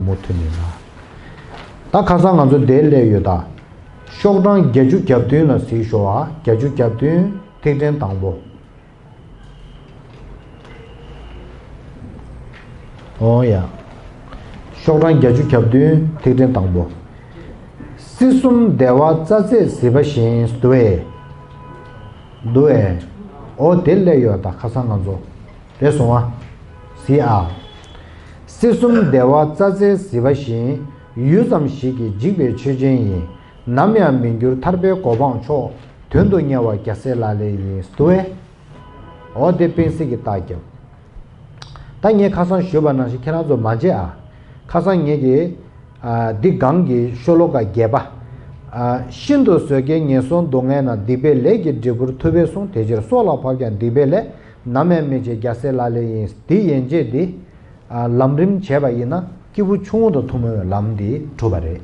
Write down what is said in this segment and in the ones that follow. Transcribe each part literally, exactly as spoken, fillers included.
མུ་མཐུད་ནས་ན། ད་ཁ་སང་ང་ཚོ་འདིར་སླེབས་ཡོད་ད། ཤོག་གྲངས་བརྒྱད་ཅུ་གྱ་བདུན་ལ་གཟིགས་ཤོག་ཨ། བརྒྱད་ཅུ་གྱ་བདུན་ཐིག་ཕྲེང་དང་པོ། ཨོ་ཡ། ཤོག་གྲངས་བརྒྱད་ཅུ་གྱ་བདུན་ཐིག་ཕྲེང་དང་པོ། སྲིད་གསུམ་བདེ་བ་རྩ་རྩེས་གཟིགས་པ་བཞིན་དུ་བས། འདུ་བས། ཨོ་དེ་སླེབས་ཡོད་ད་ཁ་སང་ང་ཚོ། རེད་སོང་ཨ། གཟིགས་ཨ། སྲིད་གསུམ་བདེ་བ་རྩ་རྩེས་གཟིགས་པ་བཞིན། ཡུད་ཙམ་ཞིག་གིས་འཇིག་པའི་ཆོས་ཅན་ཡིན། ནམ་ཡང་མི་འགྱུར་ཐར་པའི་གོ་འཕང་མཆོག་དོན་དུ་གཉེར་བ་རྒྱལ་སྲས་ལག་ལེན་ཡིན། འདུ་བས། འོ་དེ་སྤེན་སྲིད་ཀྱིས་རྟགས་བརྒྱབ། ད་ངས་ཁ་སང་ཞུས་པ་ནང་བཞིན་ཁྱེད་རང་ཚོ་མ་བརྗེད་ཨ། ཁ་སང་ངེད་ཀྱིས་ཨ། འདི་སྒང་གི་ཤོ་ལོ་ཀ་བརྒྱད་པ། ཨ། ཤིན་ཏུ་བཟོད་དཀའི་ངན་སོང་སྡུག་བསྔལ་རྣམས། སྡིག་པའི་ལས་ཀྱི་འབྲས་བུར་ཐུབ་པས་གསུངས། དེ་ཕྱིར་སྲོག་ལ་བབ་ཀྱང་སྡིག་པའི་ལས། ནམ་ཡང་མི་བྱེད་རྒྱལ་སྲས་ལག་ལེན་ཡིན། འདི་ཡན་ཆད་འདི། ཨ། ལམ་རིམ་བྱས་པ་ཡིན་ན་སྐྱེས་བུ་ཆུང་ངུ་དང་ཐུན་མོང་བའི་ལམ་འདི་གྲུབ་པ་རེད།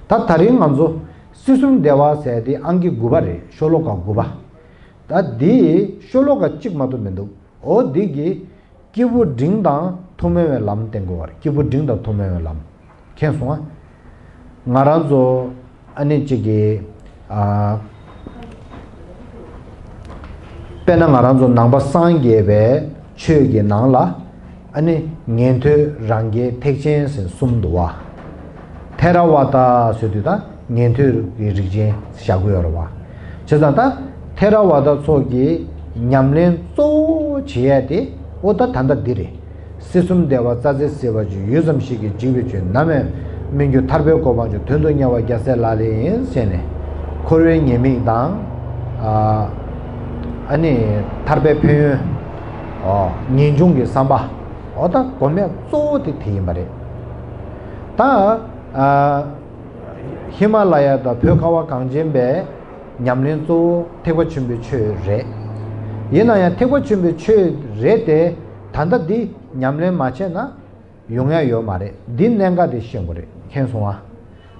ད་ད་རིང་ང་ཚོ་སྲིད་གསུམ་བདེ་བ་ཟེར་དེ་ཨང་ཀི་དགུ་པ་རེད། ཤོ་ལོ་ཀ་དགུ་པ། ད་འདི་ཤོ་ལོ་ཀ་གཅིག་མ་གཏོགས་མི་འདུག་འོ་འདི་གིས་སྐྱེས་བུ་འབྲིང་དང་ཐུན་མོང་བའི་ལམ་བསྟན་དགོས་པ་རེད། སྐྱེས་བུ་འབྲིང་དང་ཐུན་མོང་བའི་ལམ། མཁྱེན་སོང་ཨ། ང་རང་ཚོ་ཨ་ནི་གཅིག་གིས་ཨ། དཔེར་ན་ང་རང་ཚོ་ནང་པ་སངས་རྒྱས་པའི་ཆོས་ཀྱི་ནང་ལ་ཨ་ནི་ཉན་ཐོས་རང་རྒྱལ་ཐེག་ཆེན་ཟེར་གསུམ་འདུག་བ། ཐེ་ར་ཝ་ད་ཟེར་དུས་ད་ཉན་ཐོས་ཀྱི་རིགས་ཅན་བཞག་གི་ཡོད་རེད་བ། བྱས་ཙང་ད་ཐེ་ར་ཝ་ད་ཚོ་གི་ཉམས་ལེན་གཙོ་བོ་བྱེད་ཡ་དེ་ཨོ་ད་ད་ལྟ་འདི་རེད། སྲིད་གསུམ་བདེ་བ་རྩ་རྩེས་གཟིགས་པ་བཞིན། ཡུད་ཙམ་ཞིག་གིས་འཇིག་པའི་ཆོས། ནམ་ཡང་མི་འགྱུར་ཐར་པའི་གོ་འཕང་མཆོག་དོན་དུ་གཉེར་བ་རྒྱལ་སྲས་ལག་ལེན་ཡིན་ཟེར་ནས། འཁོར་བའི་ཉེས་དམིགས་དང་། ཨ་ནི་ཐར་པའི་ཕན་ཡོན། ངེས་འབྱུང་གི་བསམ་པ། འོ་ད་གོ་གནས་གཙོ་བོ་དེ་དེ་ཡིན་པ་རེད། ད་ཨ་ཧི་མ་ལ་ཡ་དང་བོད་ཁ་བ་གངས་ཅན་པའི་ཉམས་ལེན་གཙོ་བོ་ཐེག་པ་ཆེན་པོའི་ཆོས་རེད། ཡིན་ན་ཡང་ཐེག་པ་ཆེན་པོའི་ཆོས་རེད་དེ། ད་ལྟ་འདི་ཉམས་ལེན་མ་བྱས་ན་ཡོང་ཡ་ཡོད་མ་རེད། འདི་གནད་འགག་དེ་ཤེས་དགོས་རེད། མཁྱེན་སོང་ཨ།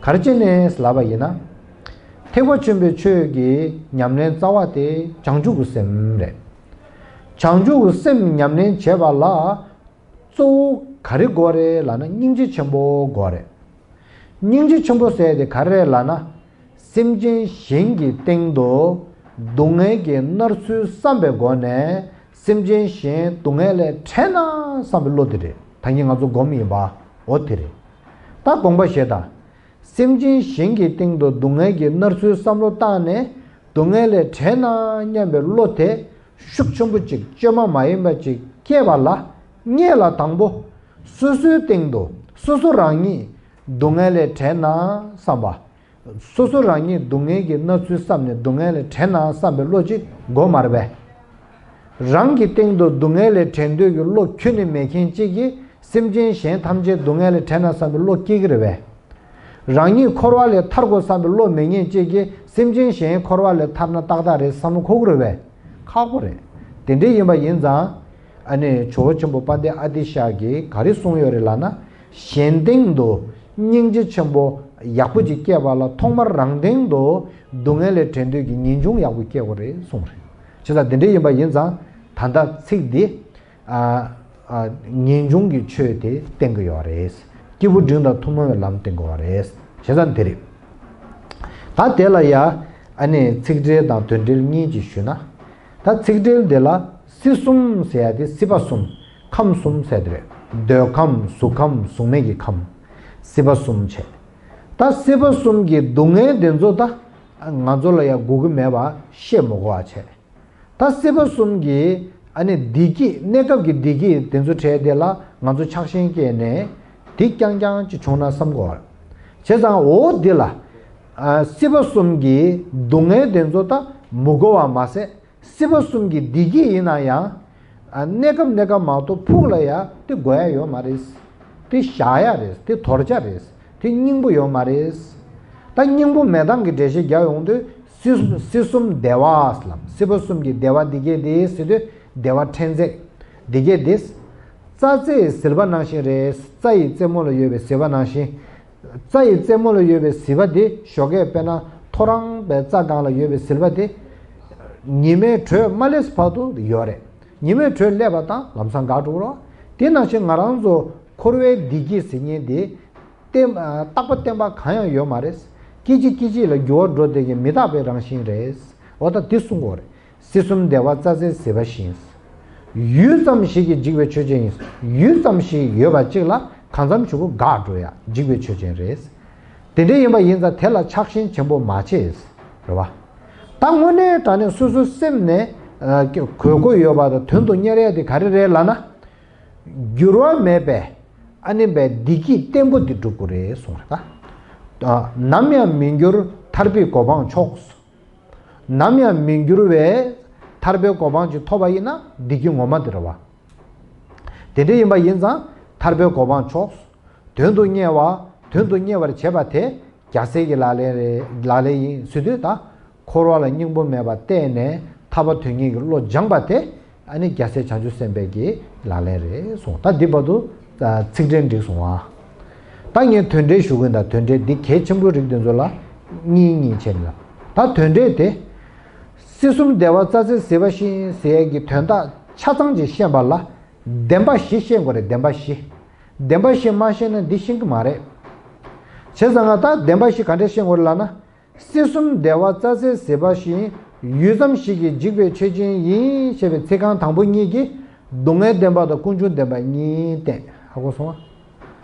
ག་རེ་བྱས་ནས་ལབ་པ་ཡིན་ན། ཐེག་པ་ཆེན་པོའི་ཆོས་ཀྱི་ཉམས་ལེན་རྩ་བ་དེ་བྱང་ཆུབ་ཀྱི་སེམས་རེད། བྱང་ཆུབ་ཀྱི་སེམས་ཉམས་ལེན་བྱེད་པ་ལ་གཙོ་བོ་ག་རེ་དགོས་རེད་ལབ་ན་སྙིང་རྗེ་ཆེན་པོ་དགོས་རེད། སྙིང་རྗེ་ཆེན་པོ་ཟེར་དེ་ག་རེ་རེད་ལབ་ན། སེམས་ཅན་གཞན་གྱི་སྟེང་དུ་སྡུག་བསྔལ་གྱིས་མནར་ཚུལ་བསམ་པའི་སྒོ་ནས། སེམས་ཅན་གཞན་སྡུག་བསྔལ་ལས་བྲལ་ན་བསམ་པའི་བློ་དེ་རེད། ད་གིན་ང་ཚོ་སྒོམ་ཡིན་པ། འོ་དེ་རེད། ད་དགོངས་པ་བཞེས་དང་། སེམས་ཅན་གཞན་གྱི་སྟེང་དུ་སྡུག་བསྔལ་གྱིས་མནར་ཚུལ་བསམ་བློ་བཏང་ནས་སྡུག་བསྔལ་ལས་བྲལ་ན་སྙམ་པའི་བློ་དེ་ཤུགས་ཆེན་པོ་ཅིག་བཅོས་མ་མ་ཡིན་པ་ཅིག་སྐྱེས་པ་ལ། སྔོན་ལ་དང་པོ་སོ་སོའི་སྟེང་དུ་སོ་སོ་རང་ཉིད་སྡུག་བསྔལ་ལས་བྲལ་ན་བསམ་པ། སོ་སོ་རང་ཉིད་སྡུག་བསྔལ་གྱིས་མནར་ཚུལ་བསམ་ནས་སྡུག་བསྔལ་ལས་བྲལ་ན་བསམ་པའི་བློ་ཅིག་དགོས་མ་རེད་པས། རང་གི་སྟེང་དུ་སྡུག་བསྔལ་ལས་བྲལ་འདོད་ཀྱི་བློ་ཁྱོན་ནས་མེད་མཁན་གཅིག་གིས་སེམས་ཅན་གཞན་ཐམས་ཅད་སྡུག་བསྔལ་ལས་བྲལ་ན་བསམ་པའི་བློ་སྐྱེ་གི་རེད་པས། རང་ཉིད་འཁོར་བ་ལས་ཐར་དགོས་བསམ་པའི་བློ་མེད་མཁན་གཅིག་གིས་སེམས་ཅན་གཞན་འཁོར་བ་ལས་ཐར་ན་ཏག་ཏག་རེད་བསམ་བློ་འཁོར་གི་རེད་པས། ཁག་པོ་རེད། དེ་འདྲ་ཡིན་པ་ཡིན་ཙང་། ཨ་ནི་ཇོ་བོ་ཆེན་པོ་དཔལ་ལྡན་ཨ་ཏི་ཤ་གིས་ག་རེ་གསུངས་ཡོད་རེད་ལབ་ན། གཞན་སྟེང་དུ་སྙིང་རྗེ་ཆེན་པོ་ཡག་པོ་ཅིག་སྐྱེས་པ་ལ་ཐོག་མར་རང་སྟེང་དུ་སྡུག་བསྔལ་ལས་བྲལ་འདོད་ཀྱི་ངེས་འབྱུང་ཡག་པོ་སྐྱེ་དགོས་རེད་གསུངས་རེད། བྱས་ཙང་དེ་འདྲ་ཡིན་པ་ཡིན་ཙང་ད་ལྟ་ཚིག་འདི། ཨ། ཨ། ངེས་འབྱུང་གི་ཆོས་དེ་བསྟན་གྱི་ཡོད་རེད། སྐྱེས་བུ་འབྲིང་དང་ཐུན་མོང་བའི་ལམ་བསྟན་གྱི་ཡོད་རེད། བྱས་ཙང་དེ་རེད། ད་དེ་ལ་ཡ། ཨ་ནི་ཚིག་འགྲེལ་དང་དོན་འགྲེལ་གཉིས་ཀྱིས་ཞུས་ན། ད་ཚིག་འགྲེལ་འདི་ལ་སྲིད་གསུམ་ཟེར་ཡ་དེ་སྲིད་པ་གསུམ། ཁམས་གསུམ་ཟེར་དེ་རེད། འདོད་ཁམས་གཟུགས་ཁམས་གཟུགས་མེད་ཀྱི་ཁམས། སྲིད་པ་གསུམ་བྱས། ད་སྲིད་པ་གསུམ་གྱི་སྡུག་བསྔལ་དེ་ཚོ་ད་ང་ཚོ་ལ་ཡ་དགོས་ཀྱི་མེད་པ་བཤད་མི་དགོས་པ་བྱས། ད་སྲིད་པ་གསུམ་གྱི་ཨ་ནི་བདེ་སྐྱིད། གནས་སྐབས་ཀྱི་བདེ་སྐྱིད་དེ་ཚོ་བྲལ་དེ་ལ་ང་ཚོ་ཆགས་ཞེན་སྐྱེས་ནས་དེ་རྐྱང་རྐྱང་ཅིག་བྱུང་ན་བསམ་དགོས། བྱས་ཙང་འོ་འདི་ལ། ཨ། སྲིད་པ་གསུམ་གྱི་སྡུག་བསྔལ་དེ་ཚོ་ད་མི་དགོས་པ་མ་ཟད། སྲིད་པ་གསུམ་གྱི་བདེ་སྐྱིད་ཡིན་ན་ཡང་། ཨ། གནས་སྐབས་གནས་སྐབས་མ་གཏོགས་ཕུགས་ལ་ཡ་དེ་དགོས་ཡ་ཡོད་མ་རེད། དེ་བཞག་ཡ་རེད། དེ་དོར་བྱ་རེད། དེ་སྙིང་པོ་ཡོད་མ་རེད། ད་སྙིང་པོ་མེད་སྟངས་ཀྱི་འགྲེལ་བཤད་རྒྱག་ཡོང་དུས་སྲིད་སྲིད་གསུམ་བདེ་བ་ལ། སྲིད་པ་གསུམ་གྱི་བདེ་བ་འདི་སྐད་དེ་ཟེར་དུས་བདེ་བ་ཕྲན་ཚེགས་འདི་སྐད་དེ། རྩྭ་རྩེའི་ཟིལ་པ་ནང་བཞིན་རེད། རྩྭ་ཡི་རྩེ་མོ་ལ་ཡོད་པའི་ཟིལ་པ་ནང་བཞིན། རྩྭ་ཡི་རྩེ་མོ་ལ་ཡོད་པའི་ཟིལ་པ་དེ་ཞོགས་ཀས་དཔེར་ན་ཐོ་རངས་པའི་རྩྭ་སྒང་ལ་ཡོད་པའི་ཟིལ་པ་དེ། ཉི་མའི་དྲོད་མ་སླེབས་བར་དུ་ཡོད་རེད། ཉི་མའི་དྲོད་སླེབས་པ་དང་ལམ་སང་འགག་འགྲོ་གི་རེད། དེ་ནང་བཞིན་ང་རང་ཚོ་ འཁོར་བའི་བདེ་སྐྱིད་ཟེར་མཁན་དེ་བརྟན་རྟག་པ་བརྟན་པ་གང་ཡང་ཡོད་མ་རེད། སྐད་ཅིག་སྐད་ཅིག་ལ་འགྱུར་བ་འགྲོ་བསྡད་མཁན་མི་རྟག་པའི་རང་བཞིན་རེད། འོ་ད་འདི་གསུང་གི་ཡོད་རེད། སྲིད་གསུམ་བདེ་བ་རྩྭ་རྩེའི་ཟིལ་པ་བཞིན། ཡུད་ཙམ་ཞིག་གིས་འཇིག་པའི་ཆོས་ཅན་ཡིན། ཡུད་ཙམ་ཞིག་ཡོད་པ་གཅིག་ལ་གང་འཚམ་ཞིག་གུ་འགག་འགྲོ་ཡ་འཇིག་པའི་ཆོས་ཅན་རེད། དེ་འདྲ་ཡིན་པ་ཡིན་ཙང་དེ་ལ་ཆགས་ཞེན་ཆེན་པོ་མ་བྱེད། རེད་བ། ད་དངོས་གནས་དྲང་གནས་སོ་སོའི་སེམས་ནས་ཨ་གོ་དགོས་ཡོད་པ་དང་དོན་དུ་གཉེར་ཡ་དེ་ག་རེ་རེད་ལབ་ན། འགྱུར་བ་མེད་པའི་ཨ་ནི་བའི་བདེ་སྐྱིད་བརྟན་པོ་དེ་སྒྲུབ་དགོས་རེད་གསུངས་རེད་ད། ནམ་ཡང་མི་འགྱུར་ཐར་པའི་གོ་འཕང་མཆོག། ནམ་ཡང་མི་འགྱུར་བའི་ཐར་པའི་གོ་འཕང་ཅིག་ཐོབ་པ་ཡིན་ན་བདེ་སྐྱིད་ངོ་མ་དེ་རེད་བ། དེ་འདྲ་ཡིན་པ་ཡིན་ཙང་ཐར་པའི་གོ་འཕང་མཆོག། དོན་དུ་གཉེར་བ། དོན་དུ་གཉེར་བར་བྱེད་པ་དེ་རྒྱལ་སྲས་ཀྱི་ལག་ལེན་རེད། ལག་ལེན་ཡིན་ཟེར་དུས་ད། འཁོར་བ་ལ་སྙིང་པོ་མེད་པར་བལྟས་ནས་ཐར་པ་དོན་གཉེར་གྱི་བློ་སྦྱངས་པ་དེ་ཨ་ནི་རྒྱལ་སྲས་བྱང་ཆུབ་སེམས་དཔའི་གི་ལག་ལེན་རེད་གསུངས། ད་འདི་བར་དུ་ཚིག་འགྲེལ་འགྲིག་སོང་ཨ། ད་ངས་དོན་འགྲེལ་ཞུ་གི་ཡིན། ད་དོན་འགྲེལ་འདི་གལ་ཆེན་པོའི་རིགས་དེ་ཚོ་ལ་གཉིས་གཉིས་བྱས་ནས་ལ། ད་དོན་འགྲེལ་དེ། སྲིད་གསུམ་བདེ་བ་རྩྭ་རྩེའི་ཟིལ་པ་བཞིན་ཟེར་ཡས་ཀྱི་དོན་དག་ཆ་ཚང་ཅིག་ཤེས་པ་ལ་བདེན་པ་བཞི་ཤེས་དགོས་རེད། བདེན་པ་བཞི། བདེན་པ་བཞི་མ་ཤེས་ན་འདི་ཤེས་ཀྱི་མ་རེད། བྱས་ཙང་ང་ད་བདེན་པ་བཞི་ག་འདྲས་ཤེས་དགོས་རེད་ལབ་ན། སྲིད་གསུམ་བདེ་བ་རྩྭ་རྩེའི་ཟིལ་པ་བཞིན། ཡུད་ཙམ་ཞིག་གིས་འཇིག་པའི་ཆོས་ཅན་ཡིན་ཞེས་པའི་ཚིག་རྐང་དང་པོ་གཉིས་ཀྱིས་སྡུག་བསྔལ་བདེན་པ་དང་ཀུན་འབྱུང་བདེན་པ་གཉིས་བསྟན། ཧ་གོ་སོང་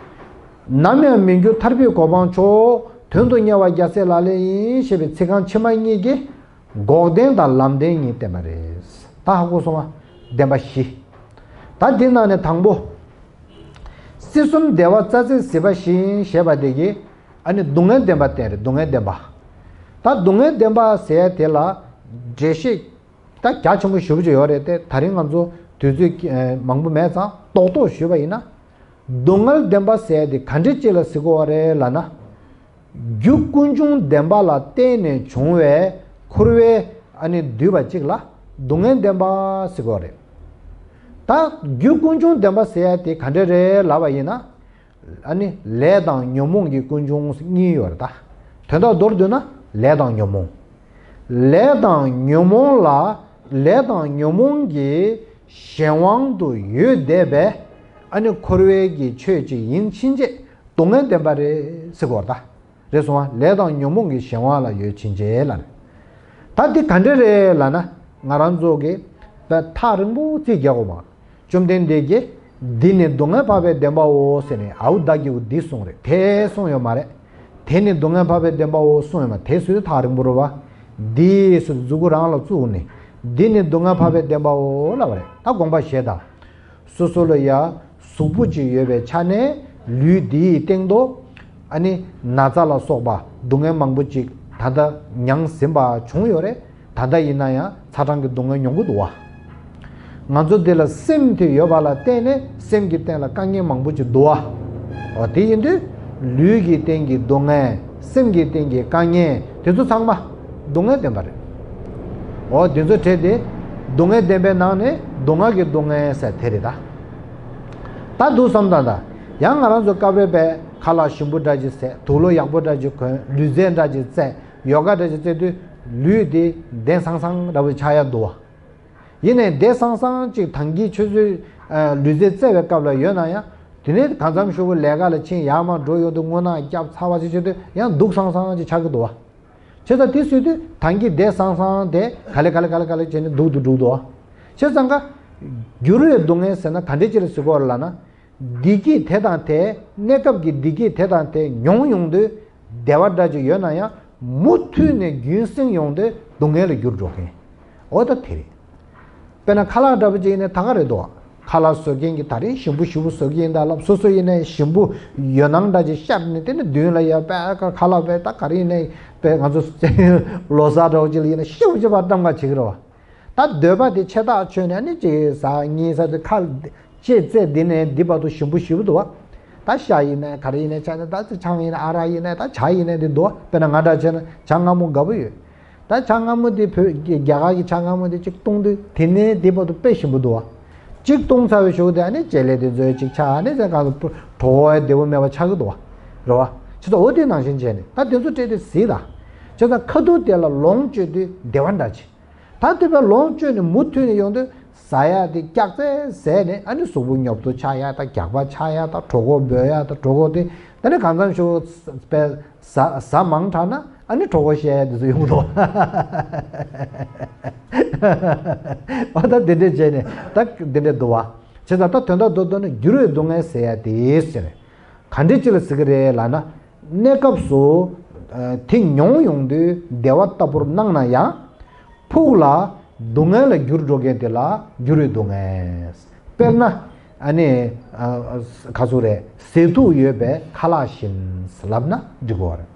ང་། ནམ་ཡང་མི་འགྱུར་ཐར་པའི་གོ་འཕང་མཆོག། དོན་དུ་གཉེར་བ་རྒྱལ་སྲས་ལག་ལེན་ཡིན་ཞེས་པའི་ཚིག་རྐང་ཕྱི་མ་གཉིས་ཀྱིས་འགོག་བདེན་དང་ལམ་བདེན་གཉིས་བསྟན་པ་རེད། ད་ཧ་གོ་སོང་ང་། བདེན་པ་བཞི། ད་འདི་ནང་ནས་དང་པོ། སྲིད་གསུམ་བདེ་བ་རྩྭ་རྩེའི་ཟིལ་པ་བཞིན་ཞེས་པ་དེ་གིས་ཨ་ནི་སྡུག་བསྔལ་བདེན་པ་བསྟན་རེད། སྡུག་བསྔལ་བདེན་པ། ད་སྡུག་བསྔལ་བདེན་པ་ཟེར་ཡ་དེ་ལ་འགྲེལ་བཤད་ད་རྒྱ་ཆེན་པོ་ཞེ་པོ་ཅིག་ཡོད་རེད་དེ། ད་རིང་ང་ཚོ་དུས་ཚོད་མང་པོ་མེད་ཙང་རྡོག་རྡོག་ཞུས་པ་ཡིན་ན། སྡུག་བསྔལ་བདེན་པ་ཟེར་ཡ་དེ་ག་འདྲ་ཅིག་ལ་ཟེར་དགོས་པ་རེད་ལབ་ན། རྒྱུ་ཀུན་འབྱུང་བདེན་པ་ལ་བརྟེན་ནས་བྱུང་བའི་འཁོར་བའི་ཨ་ནི་འདུས་པ་གཅིག་ལ་སྡུག་བསྔལ་བདེན་པ་ཟེར་དགོས་རེད། ད་རྒྱུ་ཀུན་འབྱུང་བདེན་པ་ཟེར་ཡ་དེ་ག་འདྲ་རེད་ལབ་པ་ཡིན་ན། ཨ་ནི་ལས་དང་ཉོན་མོངས་ཀྱི་ཀུན་འབྱུང་གཉིས་ཡོད་རེད་ད། དོན་དག་མདོར་བསྡུས་ན་ལས་དང་ཉོན་མོངས། ལས་དང་ཉོན་མོངས་ལ་ལས་དང་ཉོན་མོངས་ཀྱི་གཞན་དབང་དུ་ཡོད་བསྡད་པའི་ཨ་ནི་འཁོར་བའི་གི་ཆོས་ཅིག་ཡིན་ཕྱིན་ཆད་སྡུག་བསྔལ་བདེན་པ་རེད་ཟེར་དགོས་རེད་ད། རེད་སོང་ང་། ལས་དང་ཉོན་མོངས་ཀྱི་གཞན་དབང་ལ་ཡོད་ཕྱིན་ཆད་ལ། ད་འདི་ག་འདྲ་རེད་ལབ་ན། ང་རང་ཚོ་གི་ད་ཐག་རིང་པོ་རྩིས་རྒྱག་དགོས་མ། བཅོམ་ལྡན་འདས་ཀྱིས་འདི་ནི་སྡུག་བསྔལ་འཕགས་པའི་བདེན་པའོ་ཟེར་ནས་ཨའུ་བདག་གིའུ་འདི་གསུངས་རེད། དེ་གསུངས་ཡོད་མ་རེད། དེ་ནི་སྡུག་བསྔལ་འཕགས་པའི་བདེན་པའོ་གསུངས་ཡོད་མ་རེད། དེ་སུས་ཐག་རིང་པོ་རེད་བ། འདི་སུ་མཛུ་གུ་རང་ལ་བཙུགས་ནས་འདི་ནི་སྡུག་བསྔལ་འཕགས་པའི་བདེན་པའོ་ལབ་པ་རེད། ད་དགོངས་པ་བཞེས་དང་། སོ་སོ་ལ་ཡ་གཟུགས་པོ་ཅིག་ཡོད་པའི་ཆ་ནས་ལུས་འདིའི་སྟེང་དུ་ཨ་ནི་ན་ཚ་ལ་སོགས་པ་སྡུག་བསྔལ་མང་པོ་ཅིག་ད་ལྟ་མྱངས་ཟིན་པ་བྱུང་ཡོད་རེད། ད་ལྟ་ཡིན་ན་ཡང་ཚ་གྲང་གི་སྡུག་བསྔལ་མྱོང་གི་འདུག་བ། ང་ཚོ་འདི་ལ་སེམས་དེ་ཡོད་པ་ལ་བརྟེན་ནས་སེམས་ཀྱི་སྟེང་ལ་དཀའ་ངལ་མང་པོ་ཅིག་འདུག་བ། འོ་དེ་ཡིན་དུས་ལུས་ཀྱི་སྟེང་གི་སྡུག་བསྔལ། སེམས་ཀྱི་སྟེང་གི་དཀའ་ངལ་དེ་ཚོ་ཚང་མ་སྡུག་བསྔལ་བདེན་པ་རེད། འོ་དེ་ཚོ་བྲལ་ཏེ་སྡུག་བསྔལ་བདེན་པའི་ནང་ནས་སྡུག་བསྔལ་གྱི་སྡུག་བསྔལ་ཟེར་དེ་རེད་ད། ད་འདུག་བསམ་དང་ད། ཡང་ང་རང་ཚོ་སྐབས་རེ་བས་ཁ་ལག་ཞིམ་པོ་འདྲ་ཅིག་བཟས། དུག་ལོག་ཡག་པོ་འདྲ་ཅིག་གོན། ལུས་རྩལ་འདྲ་ཅིག་རྩེད། ཡོ་ག་འདྲ་ཅིག་རྩེད་དུས་ལུས་དེ་བདེ་སང་སང་འདྲ་པོ་ཆགས་ཡ་འདུག་བ། ཡིན་ནའི་བདེ་སང་སང་ཅིག་ཐང་གི་ཆུ་ཚོད་ལུས་རྩལ་རྩེད་པའི་སྐབས་ལ་ཡོད་ན་ཡང་དེ་ནས་གང་འཚམ་ཞུ་བོ་ལས་ཀ་ལ་ཕྱིན་ཡར་མར་འགྲོ་ཡོང་དུས་རྔུལ་ནག་རྒྱབ་ཚ་བ་ཅིག་བྱེད་དུས་ཡང་སྡུག་སང་སང་ཅིག་ཆགས་ཀྱི་འདུག་བ། བྱས་ཙང་དེ་བཟོས་དུས་ཐང་གི་བདེ་སང་སང་དེ་ག་ལེ་ག་ལེ་ག་ལེ་ག་ལེ་བྱས་ནས་སྡུག་ཏུ་འགྲོ་གི་འདུག་བ། བྱས་ཙང་ཀ་འགྱུར་བའི་སྡུག་བསྔལ་ཟེར་ན་ག་འདྲས་ཅིག་ལ་ཟེར་དགོས་རེད་ལབ་ན། བདེ་སྐྱིད་དེ་དང་དེ་གནས་སྐབས་ཀྱི་བདེ་སྐྱིད་དེ་དང་དེ་མྱོང་ཡོང་དུས་བདེ་བ་འདྲ་ཅིག་ཡོད་ན་ཡང་མུ་མཐུད་ནས་རྒྱུན་བསྲིངས་ཡོང་དུས་སྡུག་བསྔལ་ལ་འགྱུར་འགྲོ་མཁན། འོ་ད་དེ་རེད། དཔེར་ན་ཁ་ལག་འདྲ་པོ་ཅིག་ཡིན་ན་ད་ག་རེད་དོ། ཁ་ལག་བཟོ་མཁན་གྱིས་ད་རིང་ཞིམ་པོ་ཞིམ་པོ་བཟོ་གི་ཡིན་ད་ལབ། སོ་སོ་ཡིན་ནའི་ཞིམ་པོ་ཡོད་སྣང་འདྲ་ཅིག་ཤར་ནས་དེ་ནི་མདུན་ལ་ཡ་པད་ཁ་ལག་པད་ད་ག་རེ་ཡིན་ནའི་པད་ང་ཚོ་ལོ་གསར་འདྲ་པོ་ཅིག་ལ་ཡིན་ན་ཞེ་པོ་ཅིག་ཕར་བཀྲམ་ག་བྱེད་ཀྱི་རེད་བ། ད་འདོད་པ་དེ་ཆེ་ཐག་ཆོད་ནས་ནི་གཅིག་ཟ་གཉིས་ཟ་དེ་ཁ་ལྕེ་རྩེ་འདི་ནས་འདི་བར་དུ་ཞིམ་པོ་ཞེ་པོ་འདུག་བ། ད་ཤ་ཡིན་ནའི་ག་རེ་ཡིན་ནའི་ཆ་ནས་ད་ཅི་ཆང་ཡིན་ནའི་ཨ་རག་ཡིན་ནའི་ད་ཇ་ཡིན་ནའི་འདི་འདུག་བ། དཔེར་ན་ང་འདྲ་བྱས་ན་ཇ་མངར་མོ་དགའ་པོ་ཡོད། ད་ཇ་མངར་མོ་འདི་བོད་རྒྱ་གར་གྱི་ཇ་མངར་མོ་འདི་གཅིག་བཏུང་དུས་དེ་ནས་འདི་བར་དུ་དཔེ་ཞིམ་པོ་འདུག་བ། གཅིག་བཏུང་ཚར་བའི་གཞུག་དེ་ཨ་ནི་ལྕེ་ལས་དེ་ཚོའི་གཅིག་ཆགས་ཨ་ནི་ཟེར་གང་དུ་གྲོགས་བོའི་བདེ་བོ་མེད་པ་ཆགས་ཀྱི་འདུག་བ། རེད་བ། བྱས་ཙང་འོ་དེ་ནང་བཞིན་བྱས་ནས་ད་དེ་ཚོ་སྤྲད་དེ་གཟིགས་དང་། བྱས་ཙང་ཁ་ཐུག་དེ་ལ་ལོངས་སྤྱོད་དུས་བདེ་བ་འདྲ་ཆེ། ད་ལྟོས་པའི་ལོངས་སྤྱོད་ནས་མུ་མཐུད་ནས་ཡོང་དུས་ ཟ་ཡ་དེ་སྐྱག་རྫས་ཟས་ནས་ཨ་ནི་གཟུགས་པོ་ཉོབ་ཏོ་ཆགས་ཡ་དང་། རྒྱགས་པ་ཆགས་ཡ་དང་། གྲོད་ཁོག་སྦོས་ཡ་དང་། གྲོད་ཁོག་དེ་ད་ནི་གང་འཚམ་ཞིག་པའི་ཟ་ཟ་མང་དྲགས་ན་ཨ་ནི་གྲོད་ཁོག་བཤལ་ཡ་དེ་ཚོ་ཡོང་འདུག་བ། ཨ་ད་དེ་འདྲས་བྱས་ནས་ད་དེ་འདྲས་འདུག་བ། བྱས་ཙང་ད་དོན་དག་རྡོག་རྡོག་ནི་འགྱུར་བའི་སྡུག་བསྔལ་ཟེར་ཡ་དེ་ཟེར། ག་འདྲས་ཅིག་ལ་ཟེར་གི་རེད་ལབ་ན། གནས་སྐབས་སུ་ཨ་དེ་མྱོང་ཡོང་དུས་བདེ་བ་ལྟ་བུར་སྣང་ན་ཡང་། ཕུགས་ལ་སྡུག་བསྔལ་ལ་འགྱུར་འགྲོ་མཁན་དེ་ལ་འགྱུར་བའི་སྡུག་བསྔལ། དཔེར་ན་ཨ་ནི་ཨ་ག་ཚོད་རེད། ཟས་དུག་ཡོད་པའི་ཁ་ལག་བཞིན་ལབ་ན་འགྲིག་གོ་རེད།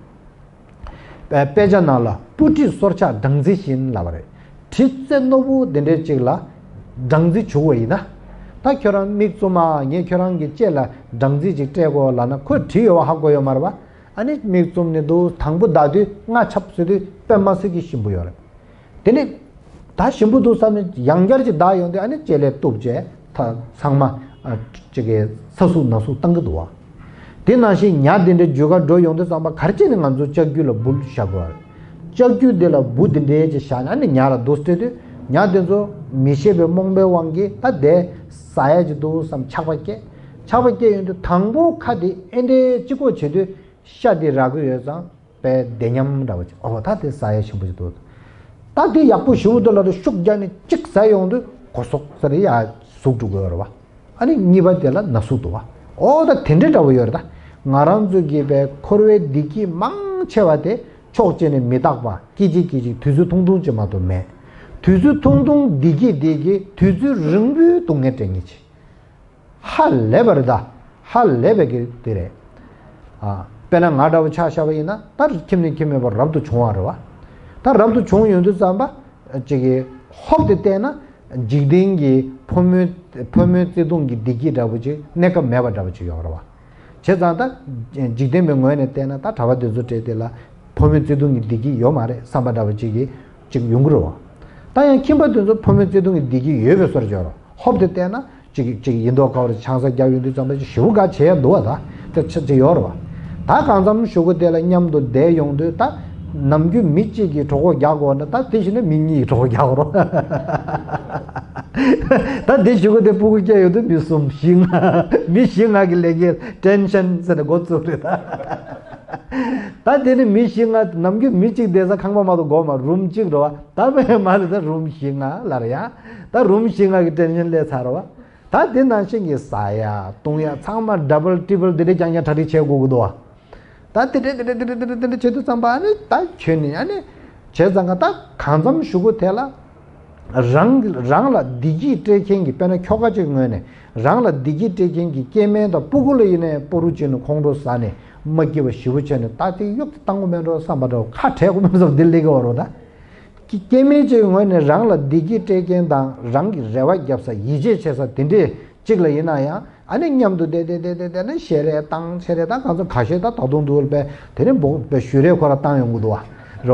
དཔེ་ཆ་ནང་ལ་སྤུ་གྲིས་སོར་ཆགས་སྦྲང་རྩི་བཞིན་ལབ་པ་རེད། དྲི་རྩད་རྣོ་པོ་དེ་འདྲས་ཅིག་ལ་སྦྲང་རྩི་བྱུག་པ་ཡིན་ན། ད་ཁྱོད་རང་མིག་བཙུམ་མ། ངས་ཁྱོད་རང་གི་ལྕེ་ལ་སྦྲང་རྩི་ཅིག་སྤྲད་དགོས་ལབ་ན་ཁོས་དྲི་ཡོད་པ་ཧ་གོ་ཡོད་མ་རེད་པ། ཨ་ནི་མིག་བཙུམ་ནས་འདུག་དང་པོ་ལྟ་དུས་རྔ་ཆབ་ཟེར་དུས་དཔེ་མ་སྲིད་ཀྱི་ཞིམ་པོ་ཡོད་རེད། དེ་ནས་ད་ཞིམ་པོ་འདུག་བསམ་ནས་ཡང་བསྐྱར་ཅིག་བདག་ཡོང་དུས་ཨ་ནི་ལྕེ་ལས་གཏུབ་བྱས་ད་ཚང་མ་ཨ་ཅིག་གི་ས་ཟུག་ན་ཟུག་བཏང་གི་འདུག་བ། དེ་ནང་བཞིན་ཉ་དེ་འདྲའི་རྒྱུ་སྐར་འགྲོ་ཡོང་དུས་ཙམ་པ་ག་རེ་བྱས་ནས་ང་ཚོ་ལྕགས་ཀྱུ་ལ་འབུ་བཞག་དགོས་རེད། ལྕགས་ཀྱུ་དེ་ལ་འབུ་དེ་འདྲའི་ཅིག་བཞག་ནས་ཨ་ནི་ཉ་ལ་འདུག་སྤྲད་དུས་ཉ་དེ་ཚོ་མི་ཤེས་པའི་རྨོངས་པའི་དབང་གིས་ད་དེ་ཟ་ཡ་ཅིག་འདུག་བསམ་ཆགས་པ་སྐྱེ། ཆགས་པ་སྐྱེ་ཡོང་དུས་དང་པོ་ཁ་དེ་ཨེ་འདྲའི་ཅིག་གོ་བྱེད་དུས་ཤ་དེ་རག་གི་ཡོད་ཙང་། པའི་བདེ་ཉམས་འདྲ་བ་ཅིག་ཨོ་ད་དེ་ཟ་ཡ་ཞིམ་པོ་ཞིག་འདུག་ད་དེ་ཡག་པོ་ཞེ་པོ་འདུག་ལབ་དུས་ཤུགས་རྒྱག་ནས་གཅིག་ཟ་ཡོང་དུས་གོ་སོག་ཟེར་ཡ་ཟུག་འགྲོ་གི་ཡོད་རེད་བ། ཨ་ནི་གཉིས་པ་དེ་ལ་ན་ཟུག་འདུག་བ། ཨོ་ད་དེ་འདྲའི་འདྲ་བོ་ཡོད་རེད། ད་ང་རང་ཚོ་གི་པའི་འཁོར་བའི་བདེ་སྐྱིད་མང་ཆེ་བ་དེ་ཕྱོགས་གཅིག་ནས་མི་རྟག་པ་སྐད་ཅིག་སྐད་ཅིག་དུས་ཚོད་ཐུང་ཐུང་ཅིག་མ་གཏོགས་མེད། དུས་ཚོད་ཐུང་ཐུང་བདེ་སྐྱིད་དེ་གིས་དུས་ཚོད་རིང་པོའི་སྡུག་བསྔལ་སྤྲད་ངེས་ཆེ། ཧ་ལས་པ་རེད་ད། ཧ་ལས་པའི་གི་དེ་རེད། ཨ། དཔེར་ན་ང་འདྲ་བོ་ཆ་བཞག་པ་ཡིན་ན་ད་ཁྱིམ་ནས་ཁྱིམ་མེད་པར་རབ་ཏུ་བྱུང་བ་རེད་བ། ད་རབ་ཏུ་བྱུང་ཡོང་དུས་ཙམ་པ་ཅིག་གི་ཧོབ་དེ་བལྟས་ན་འཇིག་རྟེན་གྱི་ཕོ་མོའི་ཕོ་མོའི་བརྩེ་དུང་གི་བདེ་སྐྱིད་འདྲ་བོ་ཅིག་གནས་སྐབས་མེད་པ་འདྲ་བོ་ཅིག་ཡོད་རེད་བ། བྱས་ཙང་ད་འཇིག་རྟེན་པའི་ངོས་ནས་བལྟས་ན་ད་གྲྭ་པ་དེ་ཚོ་སྤྲད་དེ་ལ་ཕོ་མོའི་བརྩེ་དུང་གི་བདེ་སྐྱིད་ཡོད་མ་རེད་བསམ་པ་འདྲ་བོ་ཅིག་གི་ཅིག་ཡོང་གི་རེད་བ། ད་ཡང་ཁྱིམ་པ་དེ་ཚོ་ཕོ་མོའི་བརྩེ་དུང་གི་བདེ་སྐྱིད་ཡོད་པའི་བཟོ་འདྲ་ཅིག་ཡོད་རེད། ཧོབ་དེ་བལྟས་ན་ཅིག་ཅིག་ཡིན་མདོག་ཁ་པོ་རེད། ཆང་ས་རྒྱག་ཡོང་དུས་ཙམ་པ་ཅིག་ཞེ་པོ་དགའ་བྱེད་ཡ་འདུག་བ། ད་ད་ཆ་ཅིག་ཡོད་རེད་བ། ད་གང་འཚམ་གཞུག་གུ་དེ་ལ་མཉམ་དུ་བསྡད་ཡོང་དུས་ད་ནམ་རྒྱུན་མི་གཅིག་གིས་གྲོད་ཁོག་རྒྱག་དགོས་ན་ད་དེ་བཞིན་ན་མི་གཉིས་ཀྱིས་གྲོད་ཁོག་རྒྱག་དགོས་རེད། ད་དེ་གཞུག་གུ་དེ་སྤུ་གུ་སྐྱེ་ཡོང་དུས་མི་གསུམ་བཞི་ལྔ། མི་བཞི་ལྔ་གི་ལས་ཀའི་ཊེན་ཤན་ཟེར་ནས་འགོ་བཙུགས་རེད་ད། ད་དེ་ནི་མི་བཞི་ལྔ་ནམ་རྒྱུན་མི་གཅིག་བསྡད་ས་ཁང་པ་མ་གཏོགས་སྒོ་མ་རུམ་གཅིག་རེད་བ། ད་མེད་མ་རེད། ད་རུམ་བཞི་ལྔ་ལབ་རེད་ཡ། ད་རུམ་བཞི་ལྔ་གི་ཊེན་ཤན་སླེབས་ཚར་རེད་བ། ད་དེ་ནང་བཞིན་གྱི་ཟ་ཡ་བཏུང་ཡ་ཚང་མ་ཌབ་བལ་ཊི་རི་པལ་དེ་འདྲས་རྐྱང་རྐྱང་གྲ་སྒྲིག་བྱེད་དགོས་ཀྱི་འདུག་བ། ད་དེ་འདྲས་དེ་འདྲས་དེ་འདྲས་དེ་འདྲས་དེ་འདྲས་བྱེད་དུས་ཙམ་པ་ཨ་ནི་ད་ཁྱོད་ནི་ཨ་ནི་བྱས་ཙང་ཀ་ད་གང་འཚམ་གཞུག་གུ་དེ་ལ། རང་རང་ལ་བདེ་སྐྱིད་སྤྲད་མཁན་གྱི་དཔེར་ན་ཁྱོ་ག་ཅིག་ངོས་ནས་རང་ལ་བདེ་སྐྱིད་སྤྲད་མཁན་གྱི་སྐྱེ་དམན་དང་སྤུ་གུ་ལ་ཡིན་ནའི་སྤོ་རུ་བྱས་ནས་ཁོང་ཁྲོ་ཟ་ནས་མ་སྐྱིད་པ་ཞེ་པོ་བྱས་ནས་ད་དེ་གཡོག་དེ་བཏང་དགོས་མེད་འགྲོ་བསམ་པ་འདྲ་བོ་ཁ་བྲལ་དགོས་མེད་བསམ་དེ་སླེབས་ཀྱི་ཡོད་རེད་ད། སྐྱེ་དམན་ཅིག་ངོས་ནས་རང་ལ་བདེ་སྐྱིད་སྤྲད་མཁན་དང་རང་གི་རེ་བ་བརྒྱབ་ས་ཡིད་ཆེས་བྱེད་ས་དེ་འདྲས་ཅིག་ལ་ཡིན་ན་ཡང་། ཨ་ནི་མཉམ་དུ་བསྡད་བསྡད་བསྡད་བསྡད་བསྡད་ནས་ཞལ་རས་བཏང་། ཞལ་རས་བཏང་། གང་ཚོ་ཁ་ཤས་ད་ད་དུང་འདུག་པས་དེ་ནས་འབོ་པའི་ཞུ་རས་ཁོ་ར་བཏང་ཡོང་གི་འདུག་བ། རེད་བ།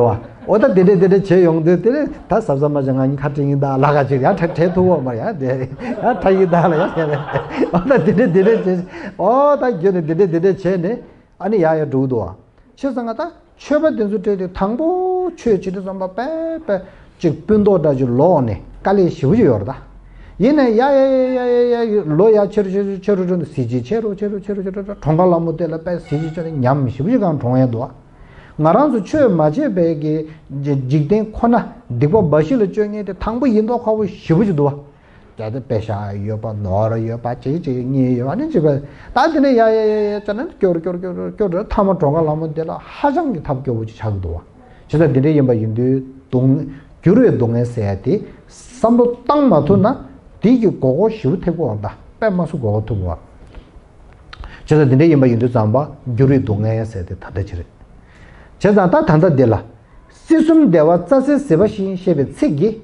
ཨོ་ད་དེ་འདྲས་དེ་འདྲས་བྱས་ཡོང་དུས་དེ་ནས་ད་གཟབ་གཟབ་མ་བྱས་ང་གཉིས་ཁ་བྲལ་ཡིན་ད་ལ་ཁ་ཅིག་ཡང་བྲལ་བྲལ་ཐུབ་འོ་མ་ཡང་དེ་ཡང་ཁྲ་ཡིན་ད་ལ་ཡང་བྱས་ནས་ཨོ་ད་དེ་འདྲས་དེ་འདྲས་བྱས། ཨོ་ད་རྒྱུ་ནས་དེ་འདྲས་དེ་འདྲས་བྱས་ནས་ཨ་ནི་ཡ་ཡ་འགྲོ་གི་འདུག་བ། བྱས་ཙང་ང་ད། ཆོས་པ་དེ་ཚོ་སྤྲད་དེ་དང་པོ་ཆོས་བྱེད་དུས་ཙམ་པ་པས་པས་ཅིག་སྤུན་མདོག་འདྲ་ཅིག་ལོག་ནས་དཀའ་ལས་ཞེ་པོ་ཅིག་ཡོད་རེད་ད། ཡིན་ནའི་ཡ་ཡ་ཡ་ལོ་ཡ་ཆེ་རུ་ཆེ་རུ་ཆེ་རུ་འགྲོ་ནས་གཟི་བརྗིད་ཆེ་རུ་ཆེ་རུ་ཆེ་རུ་ཆེ་རུ་གྲོངས་ཁ་ལ་མོ་དེ་ལ་པས་གཟི་བརྗིད་ཆེ་ནས་ཉམས་ཞེ་པོ་ཅིག་གང་གྲོངས་ཡ་འདུག་བ། ང་རང་ཚོ་ཆོས་མ་བྱས་པའི་གི་འཇིག་རྟེན་ཁོ་ན་སྡིག་པ་འབའ་ཞིག་ལ་སྤྱོད་མཁན་དེ་དང་པོ་ཡིན་མདོག་ཁ་པོ་ཞེ་པོ་ཅིག་འདུག་བ། གལ་ཏེ་པེ་ཤ་ཡོད་པ་ནོར་ཡོད་པ་ཅིག་ཅིག་གཉིས་ཡོད་པ་ནི་ཅིག་པ་ད་དེ་ནས་ཡ་ཡ་ཡ་ཡ་ཅ་ན་སྐྱོར་སྐྱོར་སྐྱོར་སྐྱོར་སྐྱོར་ཐ་མ་གྲོངས་ཁ་ལ་མོ་དེ་ལ་ཧ་ཅང་གི་ཐབས་སྐྱོ་བོ་ཅིག་ཆགས་ཀྱི་འདུག་བ། བྱས་ཙང་དེ་འདྲ་ཡིན་པ་ཡིན་དུས་སྡུག་འགྱུར་བའི་སྡུག་བསྔལ་ཟེར་ཡ་དེ་བསམ་བློ་བཏང་མ་ཐུབ་ན་དེ་གི་མགོ་སྐོར་ཞེ་པོ་ཐེབས་ཀྱི་འོང་ད་དཔེ་མ་སྲིད་མགོ་སྐོར་ཐེབས་ཀྱི་འོང་། བྱས་ཙང་དེ་འདྲ་ཡིན་པ་ཡིན་དུས་ཙམ་པ་འགྱུར་བའི་སྡུག་བསྔལ་ཟེར་དེ་ད་ལྟ་ཅི་རེད། བྱས་ཙང་ད་ད་ལྟ་འདི་ལ། སྲིད་གསུམ་བདེ་བ་རྩྭ་སའི་ཟིལ་པ་བཞིན་ཞེས་པའི་ཚིག་གིས།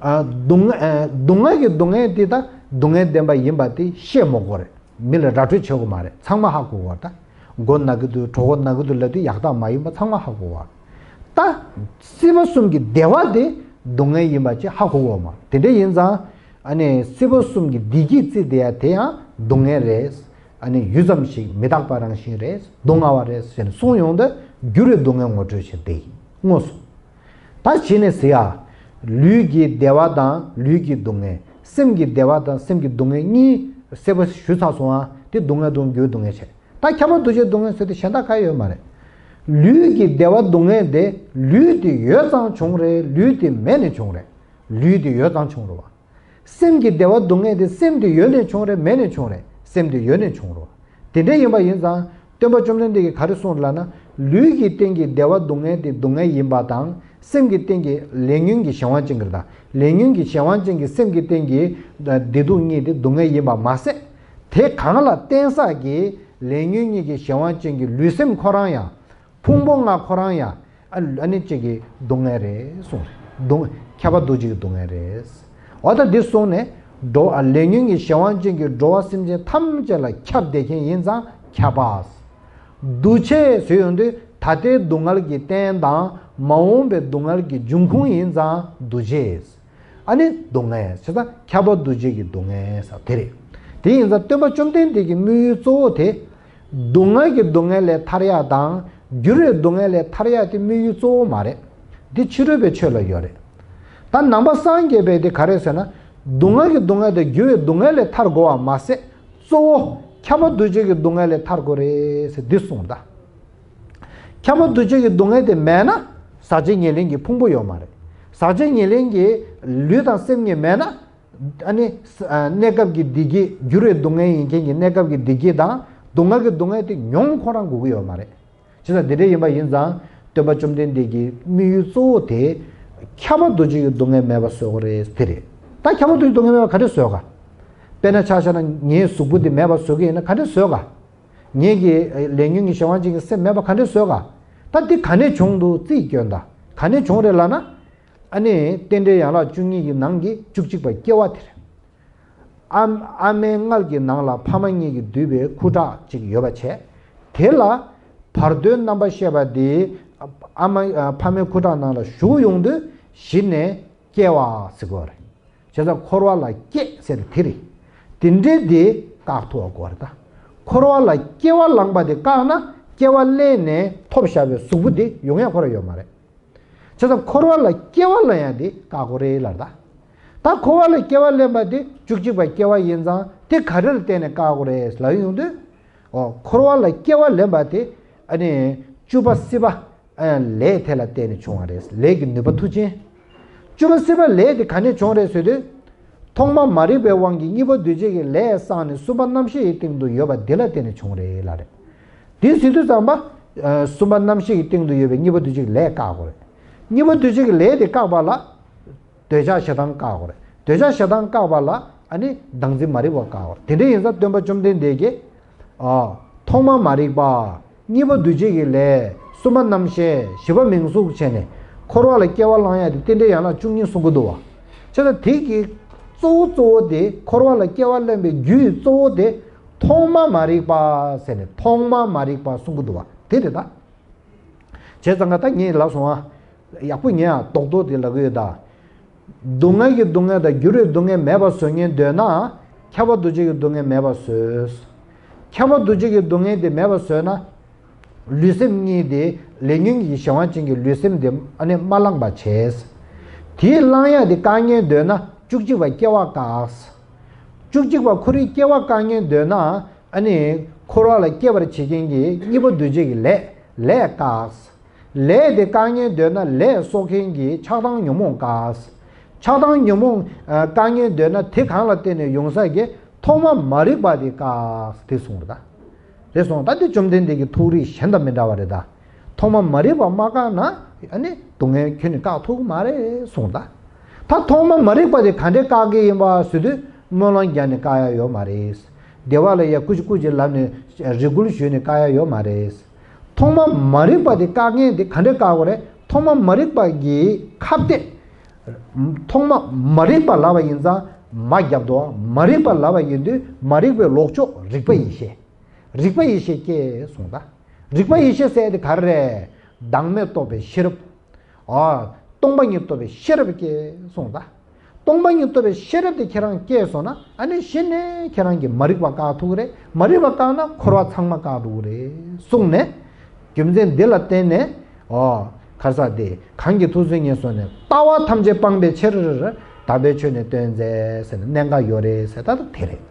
ཨ། སྡུག་བསྔལ་ཨ། སྡུག་བསྔལ་གྱི་སྡུག་བསྔལ་འདི་ད་སྡུག་བསྔལ་བདེན་པ་ཡིན་པ་དེ་བཤད་མི་དགོས་རེད། མི་ལ་ར་སྤྲོད་བྱེད་དགོས་མ་རེད། ཚང་མ་ཧ་གོ་བ་ད། མགོ་ན་གི་འདུག་གྲོད་ཁོག་ན་གི་འདུག་ལབ་དུས་ཡག་རྟགས་མ་ཡིན་པ་ཚང་མ་ཧ་གོ་བ། ད་སྲིད་པ་གསུམ་གྱི་བདེ་བ་དེ་སྡུག་བསྔལ་ཡིན་པ་ཅིག་ཧ་གོ་དགོས་མ་རེད། དེ་འདྲ་ཡིན་ཙང་། ཨ་ནི་སྲིད་པ་གསུམ་གྱི་བདེ་སྐྱིད་རྩིས་བསྡད་ཡ་དེ་ཡང་སྡུག་བསྔལ་རེད། ཨ་ནི་ཡུད་ཙམ་ཞིག་མི་རྟག་པ་རང་བཞིན་རེད། སྡུག་བསྔལ་བ་རེད་ཟེར་ནས་གསུངས་ཡོང་དུས་འགྱུར་བའི་སྡུག་བསྔལ་ངོ་སྤྲོད་བྱེད་དེ་དངོས་སུ། ད་གཞི་ནས་ཟེར་ཡ། ལུས་ཀྱི་བདེ་བ་དང་ལུས་ཀྱི་སྡུག་བསྔལ། སེམས་ཀྱི་བདེ་བ་དང་སེམས་ཀྱི་སྡུག་བསྔལ་གཉིས་གསལ་པོ་ཞུས་ཚར་སོང་ཨ། དེ་སྡུག་བསྔལ་དང་རྒྱུའི་སྡུག་བསྔལ་བྱས། ད་ཁྱབ་པ་འདུ་བྱེད་སྡུག་བསྔལ་ཟེར་དེ་གཞན་དག་གང་ཡོད་མ་རེད། ལུས་ཀྱི་བདེ་བ་སྡུག་བསྔལ་དེ་ལུས་དེ་ཡོད་ཙང་བྱུང་རེད། ལུས་དེ་མེད་ནས་བྱུང་རེད། ལུས་དེ་ཡོད་ཙང་བྱུང་རེད་བ། སེམས་ཀྱི་བདེ་བ་སྡུག་བསྔལ་དེ་སེམས་དེ་ཡོད་ནས་བྱུང་རེད། མེད་ནས་བྱུང་རེད། སེམས་དེ་ཡོད་ནས་བྱུང་རེད་བ། དེ་འདྲ་ཡིན་པ་ཡིན་ཙང་སྟོན་པ་བཅོམ་ལྡན་འདས་ཀྱིས་ག་རེ་གསུངས་ལབ་ན། ལུས་ཀྱི་སྟེང་གི་བདེ་བ་སྡུག་བསྔལ་དེ་སྡུག་བསྔལ་ཡིན་པ་དང་། སེམས་ཀྱི་སྟེང་གི་ལས་ཉོན་གྱི་གཞན་དབང་ཅན་གྱི་དང་། ལས་ཉོན་གྱི་གཞན་དབང་ཅན་གྱི་སེམས་ཀྱི་སྟེང་གི་བདེ་སྡུག་གཉིས་དེ་སྡུག་བསྔལ་ཡིན་པ་མ་ཟད། དེ་གང་ལ་བརྟེན་ས་ཀྱི་ལས་ཉོན་གཉིས་ཀྱི་གཞན་དབང་ཅན་གྱི་ལུས་སེམས་ཁོ་རང་ཡང་། ཕུང་པོ་ལྔ་ཁོ་རང་ཡང་ཨ་ནི་གཅིག་གི་སྡུག་བསྔལ་རེད་གསུངས་རེད། སྡུག་ཁྱབ་པ་འདུ་བྱེད་ཀྱི་སྡུག་བསྔལ་རེད། འོ་ད་འདི་གསུངས་ནས་འགྲོ་བ་ལས་ཉོན་གྱི་གཞན་དབང་ཅན་གྱི་འགྲོ་བ་སེམས་ཅན་ཐམས་ཅད་ལ་ཁྱབ་བསྡད་མཁན་ཡིན་ཙང་ཁྱབ་པ། འདུ་བྱེད་ཟེར་ཡོང་དུས་ད་ལྟའི་སྡུག་བསྔལ་གྱི་རྟེན་དང་མ་འོངས་པའི་སྡུག་བསྔལ་གྱི་འབྱུང་ཁུངས་ཡིན་ཙང་འདུ་བྱེད། ཨ་ནི་སྡུག་བསྔལ་བྱས་ཙང་ཁྱབ་པ་འདུ་བྱེད་ཀྱི་སྡུག་བསྔལ་ཟེར་དེ་རེད། དེ་ཡིན་ཙང་སྟོན་པ་བཅོམ་ལྡན་འདས་ཀྱི་དམིགས་ཡུལ་གཙོ་བོ་དེ། སྡུག་བསྔལ་གྱི་སྡུག་བསྔལ་ལས་ཐར་ཡག་དང་འགྱུར་བའི་སྡུག་བསྔལ་ལས་ཐར་ཡག་དེ་དམིགས་ཡུལ་གཙོ་བོ་མ་རེད། འདི་ཕྱི་རོལ་པའི་ཆོས་ལ་ཡོད་རེད། ད་ནང་པ་སངས་རྒྱས་པའི་དེ་ག་རེ་ཟེར་ན། སྡུག་བསྔལ་གྱི་སྡུག་བསྔལ་དང་འགྱུར་བའི་སྡུག་བསྔལ་ལས་ཐར་དགོས་པ་མ་ཟད། གཙོ་བོ་ཁྱབ་པ་འདུ་བྱེད་ཀྱི་སྡུག་བསྔལ་ལས་ཐར་དགོས་རེད་ཟེར་འདི་གསུངས་ད། ཁྱབ་པ་འདུ་བྱེད་ཀྱི་སྡུག་བསྔལ་དེ་མེད་ན། ཟག་བཅས་ཉེར་ལེན་གྱི་ཕུང་པོ་ཡོད་མ་རེད། ཟག་བཅས་ཉེར་ལེན་གྱི་ལུས་དང་སེམས་གཉིས་མེད་ན། ཨ་ནི། གནས་སྐབས་ཀྱི་བདེ་སྐྱིད་འགྱུར་བའི་སྡུག་བསྔལ་ཡིན་མཁན་གྱི་གནས་སྐབས་ཀྱི་བདེ་སྐྱིད་དང་སྡུག་བསྔལ་གྱི་སྡུག་བསྔལ་དེ་མྱོང་ཁོ་རང་དགོས་ཀྱི་ཡོད་མ་རེད། བྱས་ཙང་དེ་འདྲ་ཡིན་པ་ཡིན་ཙང་སྟོན་པ་བཅོམ་ལྡན་འདས་ཀྱི་དམིགས་ཡུལ་གཙོ་བོ་དེ། ཁྱབ་པ་འདུ་བྱེད་ཀྱི་སྡུག་བསྔལ་མེད་པ་བཟོ་དགོས་རེད་དེ་རེད། ད་ཁྱབ་པ་འདུ་བྱེད་སྡུག་བསྔལ་མེད་པ་ག་འདྲ་བཟོ་ག་དཔེར་ན་ཆ་བཞག་ན་ངའི་གཟུགས་པོ་འདི་མེད་པ་བཟོ་གི་ཡིན་ན་ག་འདྲ་བཟོ་ག་ངེད་ཀྱི་ལས་ཉོན་གྱི་གཞན་དབང་ཅན་གྱི་སེམས་མེད་པ་ག་འདྲ་བཟོ་ག་ད་འདི་ག་ནས་བྱུང་འདུག་རྩིས་སྐྱོན་ད། ག་ནས་བྱུང་རེད་ལབ་ན། ཨ་ནི་རྟེན་འབྲེལ་ཡན་ལག་བཅུ་གཉིས་ཀྱི་ནང་གི་བཅུ་གཅིག་པ་སྐྱེ་བ་དེ་རེད། ཨ་ཨ་མའི་མངལ་གྱི་ནང་ལ་ཕ་མ་གཉིས་ཀྱིས་བསྡུས་པའི་ཁུ་ཁྲག་ཅིག་ཡོད་པ་བྱས། དེ་ལ་བར་དོའི་རྣམ་པར་ཤེས་པ་དེ་ཨ་མ་ཕ་མའི་ཁུ་ཁྲག་ནང་ལ་ཞུགས་ཡོང་དུས་གཞི་ནས་སྐྱེ་བ་ཟེར་དགོས་རེད། བྱས་ཙང་འཁོར་བ་ལ་སྐྱེ་ཟེར་དེ་རེད། དེ་འདྲའི་དེ་བཀག་ཐུབ་པ་དགོས་རེད་ད། འཁོར་བ་ལ་སྐྱེ་བ་ལེན་པ་དེ་བཀག་ན་སྐྱེ་བ་ལེན་ནས་ཐོབ་བཞག་པའི་གཟུགས་པོ་དེ་ཡོང་ཡ་ཁོ་རང་ཡོད་མ་རེད། བྱས་ཙང་འཁོར་བ་ལ་སྐྱེ་བ་ལེན་ཡ་དེ་བཀག་དགོས་རེད་ལབ་ད། ད་འཁོར་བ་ལ་སྐྱེ་བ་ལེན་པ་དེ་བཅུ་གཅིག་པ་སྐྱེ་བ་ཡིན་ཙང་དེ་ག་རེ་ལ་བརྟེན་ནས་བཀག་དགོས་རེད་ལབ་ཡོང་དུས། འོ་འཁོར་བ་ལ་སྐྱེ་བ་ལེན་པ་དེ་ཨ་ནི་བཅུ་པ་སྲིད་པ། ལས་དེ་ལ་བརྟེན་ནས་བྱུང་བ་རེད། ལས་ཀྱི་ནུས་པ་མཐུ་ཆེན། བཅུ་པ་སྲིད་པ་ལས་དེ་ག་ནས་བྱུང་རེད་ཟེར་དུས། ཐོག་མ་མ་རིག་པའི་དབང་གིས་གཉིས་པ་འདུ་བྱེད་ཀྱི་ལས་བསགས་ནས་གསུམ་པ་རྣམ་ཤེས་ཀྱི་སྟེང་དུ་ཡོད་པ་འདི་ལ་བརྟེན་ནས་བྱུང་རེད་ལབ་རེད། དེ་ཟེར་དུས་ཙམ་པ། གསུམ་པ་རྣམ་ཤེས་ཀྱི་སྟེང་དུ་ཡོད་པའི་གཉིས་པ་འདུ་བྱེད་ཀྱི་ལས་བཀག་དགོས་རེད། གཉིས་པ་འདུ་བྱེད་ཀྱི་ལས་དེ་བཀག་པ་ལ། འདོད་ཆགས་ཞེ་སྡང་བཀག་དགོས་རེད། འདོད་ཆགས་ཞེ་སྡང་བཀག་པ་ལ་ཨ་ནི་བདག་འཛིན་མ་རིག་པ་བཀག་དགོས་རེད། དེ་འདྲ་ཡིན་ཙང་སྟོན་པ་བཅོམ་ལྡན་འདས་ཀྱིས། ཨ། ཐོག་མ་མ་རིག་པ། གཉིས་པ་འདུ་བྱེད་ཀྱི་ལས། གསུམ་པ་རྣམ་ཤེས། བཞི་པ་མིང་གཟུགས་བྱས་ནས་འཁོར་བ་ལ་སྐྱེ་བ་བླང་ཡ་དེ་རྟེན་འབྲེལ་ཡན་ལག་བཅུ་གཉིས་གསུང་གི་འདུག་བ། བྱས་ཙང་དེ་གི་གཙོ་བོ་གཙོ་བོ་དེ་འཁོར་བ་ལ་སྐྱེ་བ་ལེན་པའི་རྒྱུའི་གཙོ་བོ་དེ་ཐོག་མ་མ་རིག་པ་ཟེར་ནས་ཐོག་མ་མ་རིག་པ་གསུང་གི་འདུག་བ་དེ་རེད་ད། བྱས་ཙང་ང་ད་ངས་ལབ་སོང་ཨ། ཡག་པོ་ཉན་ཨ། རྡོག་རྡོག་དེ་ལབ་གི་ཡོད་ད། སྡུག་བསྔལ་གྱི་སྡུག་བསྔལ་དང་འགྱུར་བའི་སྡུག་བསྔལ་མེད་པར་བཟོ་ཉན་འདོད་ན། ཁྱབ་པ་འདུ་བྱེད་ཀྱི་སྡུག་བསྔལ་མེད་པར་བཟོས། ཁྱབ་པ་འདུ་བྱེད་ཀྱི་སྡུག་བསྔལ་དེ་མེད་པར་བཟོས་ན། ལུས་སེམས་གཉིས་དེ་ལས་ཉོན་གྱི་གཞན་དབང་ཅན་གྱི་ལུས་སེམས་དེ་ཨ་ནི་མ་བླངས་པ་བྱས། དེ་བླང་ཡག་དེ་བཀག་ཉན་འདོད་ན་བཅུ་གཅིག་པ་སྐྱེ་བ་བཀག་བཅུ་གཅིག་པ་ཁོ་རའི་སྐྱེ་བ་བཀག་ཉན་འདོད་ན། ཨ་ནི་འཁོར་བ་ལ་སྐྱེ་བར་བྱེད་མཁན་གྱི་གཉིས་པ་འདུ་བྱེད་ཀྱི་ལས་ལས་བཀག་ལས་དེ་བཀག་ཉན་འདོད་ན་ལས་གསོག་མཁན་གྱི་ཆགས་སྡང་ཉོན་མོངས་བཀག་ཆགས་སྡང་ཉོན་མོངས་ཨ་བཀག་ཉན་འདོད་ན་དེ་གང་ལ་བརྟེན་ནས་ཡོང་ས་ཀྱི་ཐོག་མ་མ་རིག་པ་དེ་བཀག་དེ་གསུངས་རེད་ད། རེད་སོང་ད་དེ་བཅོམ་ལྡན་འདས་ཀྱི་ཐུགས་རིག་གཞན་དང་མི་འདྲ་བ་རེད་ད། ཐོག་མ་མ་རིག་པ་མ་བཀག་ན་ཨ་ནི་སྡུག་བསྔལ་ཁྱོན་ནས་བཀག་ཐུབ་ཀྱི་མ་རེད་གསུངས་ད། ད་ཐོག་མ་མ་རིག་པ་དེ་ག་འདྲས་བཀག་གི་ཡིན་པ་ཟེར་དུས་སྨོན་ལམ་རྒྱག་ནས་བཀག་ཡ་ཡོད་མ་རེད། བདེ་བ་ལ་ཡ་ཀུ་ཅི་ཀུ་ཅི་ལབ་ནས་རེ་སྐུལ་ཞུས་ནས་བཀག་ཡ་ཡོད་མ་རེད། ཐོག་མ་མ་རིག་པ་དེ་བཀག་མཁན་དེ་ག་འདྲས་བཀག་དགོས་རེད། ཐོག་མ་མ་རིག་པ་གི་ཁ་གཏད། ཐོག་མ་མ་རིག་པ་ལབ་པ་ཡིན་ཙང་མ་རྒྱབ་འདུག་མ་རིག་པ་ལབ་པ་ཡིན་དུས་མ་རིག་པའི་ལོག་ཕྱོགས་རིག་པ་ཡེ་ཤེས། རིག་པ་ཡེ་ཤེས་སྐྱེ་གསུངས་ད། རིག་པ་ཡེ་ཤེས་ཟེར་དེ་ག་རེ་རེད། བདག་མེད་རྟོགས་པའི་ཤེས་རབ། ཨ། སྟོང་པ་ཉིད་རྟོགས་པའི་ཤེས་རབ་སྐྱེ་གསུངས་ད། སྟོང་པ་ཉིད་རྟོགས་པའི་ཤེས་རབ་དེ་ཁྱེད་རང་སྐྱེས་སོང་ན་ཨ་ནི་གཞི་ནས་ཁྱེད་རང་གིས་མ་རིག་པ་བཀག་ཐུབ་ཀྱི་རེད། མ་རིག་པ་བཀག་ན་འཁོར་བ་ཚང་མ་བཀག་ཐུབ་ཀྱི་རེད་གསུངས་ནས། རྒྱུ་མཚན་འདི་ལ་བརྟེན་ནས། ཨོ། ག་རེ་ཟེར་དེ་གང་གིས་ཐུགས་བརྩོན་ངེས་སོང་ནས་ལྟ་བ་ཐམས་ཅད་སྤངས་པའི་ཕྱིར། དམ་པའི་ཆོས་ནི་སྟོན་མཛད་ཟེར་ནས་གནད་འགག་ཡོད་རེད་ཟེར། ད་ལྟ་དེ་རེད།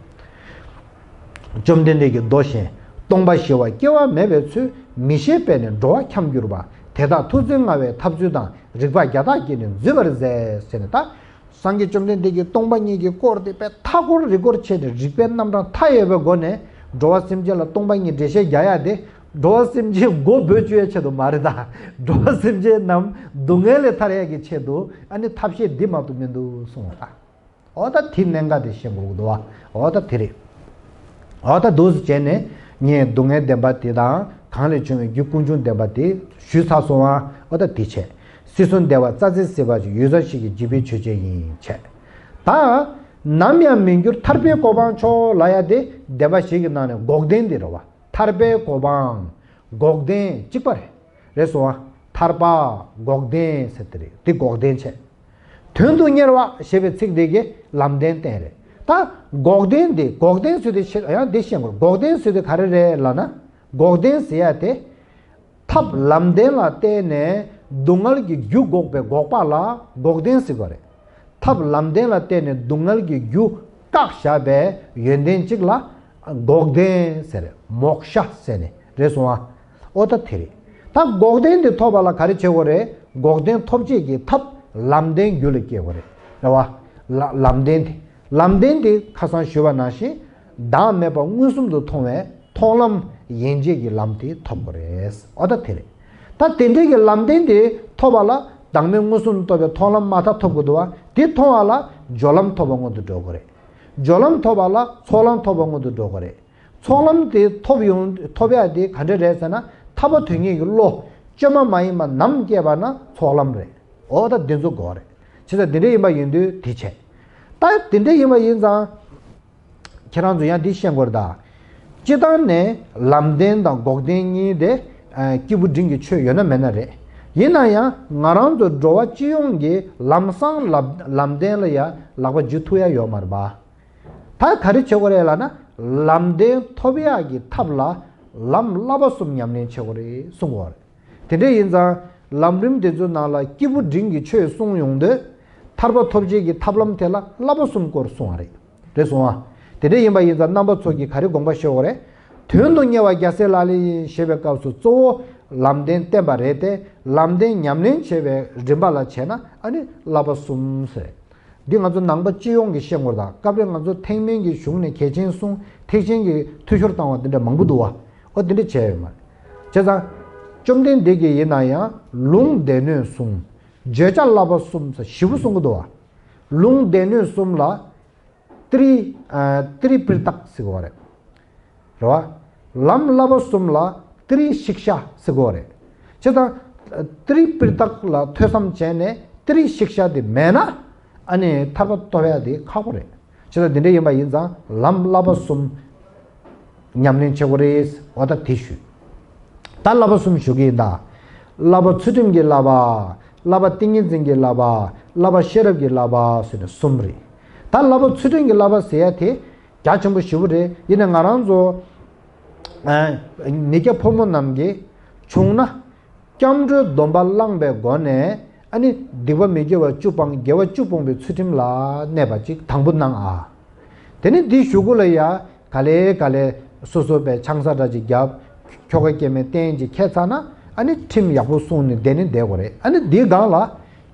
བཅོམ་ལྡན་འདས་ཀྱི་མདོ་བཞིན་སྟོང་པ་ཞི་བ་སྐྱེ་བ་མེད་པའི་ཚུལ་མི་ཤེས་པས་ནི་འགྲོ་བ་འཁྱམས་གྱུར་པ། དེ་དག་ཐུགས་བརྩེ་མངའ་བའི་ཐབས་ཚུལ་དང་། རིགས་པ་བརྒྱ་དག་གིས་ནི་འཛུད་པར་མཛད་ཟེར་ནས། ད་སངས་རྒྱས་བཅོམ་ལྡན་འདས་ཀྱིས་སྟོང་པ་ཉིད་ཀྱི་སྐོར་དེ་དཔེ་མཐའ་སྐོར་རི་སྐོར་བྱས་ནས་རིགས་པའི་རྣམ་གྲངས་མཐའ་ཡས་པའི་སྒོ་ནས་འགྲོ་བ་སེམས་ཅན་ལ་སྟོང་པ་ཉིད་འགྲེལ་བཤད་རྒྱག་ཡ་དེ། འགྲོ་བ་སེམས་ཅན་མགོ་འབོད་བཅུག་ཡའི་ཆེད་དུ་མ་རེད་ད། འགྲོ་བ་སེམས་ཅན་རྣམས་སྡུག་བསྔལ་ལས་ཐར་ཡ་གི་ཆེད་དུ་ཨ་ནི་ཐབས་ཤེས་འདི་མ་གཏོགས་མི་འདུག་གསུངས་པ་ད། འོ་ད་དེ་གནད་འགག་དེ་ཤེས་དགོས་ཀྱི་འདུག་བ། འོ་ད་དེ་རེད། འོ་ད་འདུག་སེ་བྱས་ནས་ངས་སྡུག་བསྔལ་བདེན་པ་དེ་དང་གང་ལས་བྱུང་བའི་རྒྱུ་ཀུན་འབྱུང་བདེན་པ་དེ་ཞུས་ཚར་སོང་བ། འོ་ད་དེ་བྱས། སྲིད་གསུམ་བདེ་བ་རྩྭ་རྩེར་སྲིད་པ་ཅིག་ཡུལ་ས་གཞི་གི་འཇིགས་པའི་ཆོས་ཅན་ཡིན་བྱས། ད་ནམ་ཡང་མི་འགྱུར་ཐར་པའི་གོ་འཕང་མཆོག་ལབ་ཡ་དེ་བདེན་པ་བཞི་གི་ནང་ནས་འགོག་བདེན་དེ་རེད་བ། ཐར་པའི་གོ་འཕང་། འགོག་བདེན་གཅིག་པ་རེད། རེད་སོང་ཨ། ཐར་པ། འགོག་བདེན་ཟེར་དེ་རེད། དེ་འགོག་བདེན་བྱས། དོན་དུ་གཉེར་བ་ཞེས་པའི་ཚིག་དེ་གིས་ལམ་བདེན་བསྟན་རེད། ད་འགོག་བདེན་དེ་འགོག་བདེན་ཟེར་དེ་ཤེས་ཡང་དེ་ཤེས་དགོས། འགོག་བདེན་ཟེར་དེ་ག་རེ་རེད་ལབ་ན། འགོག་བདེན་ཟེར་ཡ་དེ། ཐབས་ལམ་བདེན་ལ་བརྟེན་ནས་སྡུག་བསྔལ་གྱི་རྒྱུ་འགོག་པའི་འགོག་པ་ལ་འགོག་བདེན་ཟེར་གྱི་རེད། ཐབས་ལམ་བདེན་ལ་བརྟེན་ནས་སྡུག་བསྔལ་གྱི་རྒྱུ་བཀག་བཞག་པའི་ཡོན་ཏན་གཅིག་ལ་འགོག་བདེན་ཟེར། མོག་ཤ་ཟེར་ནས་རེད་སོང་ཨ། ཨོ་ད་དེ་རེད། ད་འགོག་བདེན་དེ་ཐོབ་པ་ལ་ག་རེ་བྱེད་དགོས་རེད། འགོག་བདེན་ཐོབ་བྱེད་ཀྱི་ཐབས་ལམ་བདེན་རྒྱུད་ལ་སྐྱེ་དགོས་རེད། རེད་བ། ལ་ལམ་བདེན་དེ། ལམ་བདེན་དེ་ཁ་སང་ཞུས་པ་ནང་བཞིན་བདག་མེད་པ་མངོན་སུམ་དུ་མཐོང་བའི་མཐོང་ལམ་ཡན་ཆད་ཀྱི་ལམ་དེ་ཐོབ་དགོས་རེད། ཨོ་ད་དེ་རེད། ད་དེ་འདྲའི་གི་ལམ་བདེན་དེ་ཐོབ་པ་ལ་བདག་མེད་མངོན་སུམ་དུ་རྟོགས་པའི་མཐོང་ལམ་མ་མཐའ་ཐོབ་དགོས་འདུག་བ། དེ་མཐོང་བ་ལ་སྦྱོར་ལམ་ཐོབ་པ་སྔོན་དུ་འགྲོ་དགོས་རེད། སྦྱོར་ལམ་ཐོབ་པ་ལ་ཚོགས་ལམ་ཐོབ་པ་སྔོན་དུ་འགྲོ་དགོས་རེད། ཚོགས་ལམ་དེ་ཐོབ་ཡོང་ཐོབ་ཡ་དེ་ག་འདྲ་རེད་ཟེར་ན། ཐར་པ་དོན་གཉེར་གྱི་བློ་བཅོས་མ་མ་ཡིན་པ་ནམ་སྐྱེས་པ་ན་ཚོགས་ལམ་རེད། འོ་ད་འདི་ཚོ་དགོས་རེད། བྱས་ཙང་འདི་འདྲ་ཡིན་པ་ཡིན་དུས་དེ་བྱས། ད་འདི་འདྲ་ཡིན་པ་ཡིན་ཙང་། ཁྱེད་རང་ཚོ་ཡང་འདི་ཤེས་དགོས་རེད་ད། སྤྱིར་བཏང་ནས་ལམ་བདེན་དང་འགོག་བདེན་གཉིས་དེ། ཨ། སྐྱེས་བུ་འབྲིང་གི་ཆོས་ཡོད་ན་མེད་ན་རེད། ཡིན་ན་ཡང་ང་རང་ཚོ་འགྲོ་བ་སྤྱི་ཡོངས་ཀྱི་ལམ་སང་ལམ་ལམ་བདེན་ལ་ཡ་ལག་པ་འཇུ་ཐུབ་ཡ་ཡོད་མ་རེད་པ། ད་ག་རེ་བྱེད་དགོས་རེད་ལབ་ན། ལམ་བདེན་ཐོབ་ཡག་གི་ཐབས་ལ་ལམ་བསླབ་པ་གསུམ་ཉམས་ལེན་བྱེད་དགོས་རེད་གསུང་གི་ཡོད་རེད། དེ་འདྲ་ཡིན་ཙང་ལམ་རིམ་དེ་ཚོའི་ནང་ལ་སྐྱེས་བུ་འབྲིང་གི་ཆོས་གསུངས་ཡོང་དུས། ཐར་པ་ཐོབ་བྱེད་ཀྱི་ཐབས་ལམ་དེ་ལ་བསླབ་པ་གསུམ་སྐོར་གསུངས་པ་རེད། རེད་སོང་ཨ། དེ་འདྲ་ཡིན་པ་ཡིན་ཙང་རྣམ་པ་ཚོ་གིས་ག་རེ་དགོངས་པ་བཞེས་དགོས་རེད། དོན་དུ་གཉེར་བ་རྒྱལ་སྲས་ལག་ལེན་ཡིན་ཞེས་པའི་སྐབས་སུ་གཙོ་བོ་ལམ་བདེན་བསྟན་པ་རེད་དེ། ལམ་བདེན་ཉམས་ལེན་བྱེད་པའི་རིམ་པ་ལ་བྱས་ན་ཨ་ནི་བསླབ་པ་གསུམ་ཟེར། འདི་ང་ཚོ་ནང་པ་སྤྱི་ཡོངས་ཀྱི་ཤེས་དགོས་དང་། སྐབས་རེ་ང་ཚོ་ཐེག་དམན་གྱི་གཞུང་ནས་གལ་ཆེན་གསུངས། ཐེག་ཆེན་གྱི་འཐུས་ཤོར་བཏང་བ་འདི་འདྲ་མང་པོ་འདུག་བ། ཨོ་འདི་འདྲ་བྱས་ཡོད་མ་རེད། བྱས་ཙང་། བཅོམ་ལྡན་འདས་ཀྱིས་ཡིན་ན་ཡང་ལུང་སྡེ་སྣོད་གསུམ། བརྗོད་བྱ་བསླབ་པ་གསུམ་ཟེར་ཞེ་པོ་གསུང་གི་འདུག་བ། ལུང་སྡེ་སྣོད་གསུམ་ལ། ཏྲི། ཨ། ཏྲི་པིརྟག་ཟེར་གོ་རེད། རེད་བ། ལམ་བསླབ་པ་གསུམ་ལ་ཏྲི་ཤིག་ཤ་ཟེར་གོ་རེད། བྱས་ཙང་། ཏྲི་པིརྟག་ལ་ཐོས་བསམ་བྱས་ནས་ཏྲི་ཤིག་ཤ་དེ་མེད་ན། ཨ་ནི་ཐར་པ་ཐོབ་ཡ་དེ་ཁག་པོ་རེད། བྱས་ཙང་དེ་འདྲ་ཡིན་པ་ཡིན་ཙང་ལམ་བསླབ་པ་གསུམ། ཉམས་ལེན་བྱེད་དགོས་རེད། འོ་ད་དེ་ཞུས། ད་བསླབ་པ་གསུམ་ཞུ་གི་ཡིན་ད། བསླབ་པ་ཚུལ་ཁྲིམས་ཀྱི་བསླབ་པ། བསླབ་པ་ཏིང་ངེ་འཛིན་གྱི་བསླབ་པ། བསླབ་པ་ཤེས་རབ་ཀྱི་བསླབ་པ་ཟེར་ནས་གསུམ་རེད། ད་བསླབ་པ་ཚུལ་ཁྲིམས་ཀྱི་བསླབ་པ་ཟེར་ཡ་དེ་རྒྱ་ཆེན་པོ་ཞེ་པོ་རེད། ཡིན་ནའི་ང་རང་ཚོ། ཨ། མི་སྐྱ་ཕོ་མོ་རྣམས་ཀྱིས་བྱུང་ན། སྐྱབས་འགྲོའི་སྡོམ་པ་བླངས་པའི་སྒོ་ནས། ཨ་ནི་སྡིག་པ་མི་དགེ་བ་བཅུ་སྤང་། དགེ་བ་བཅུ་སྤོང་བའི་ཚུལ་ཁྲིམས་ལ་གནས་པ་ཅིག་དང་པོ་གནང་ཨ། དེ་ནས་འདི་གཞུག་གུ་ལ་ཡ་ག་ལེ་ག་ལེ་སོ་སོ་པའི་ཆང་ས་འདྲ་ཅིག་བརྒྱབ། ཁྱོ་ག་སྐྱེ་མེད་རྟེན་ཅིག་ཁྱེར་ཚར་ན། ཨ་ནི་ཁྲིམས་ཡག་པོ་སྲུང་ནས་བསྡད་ནི་བསྡད་དགོས་རེད། ཨ་ནི་འདིའི་སྒང་ལ་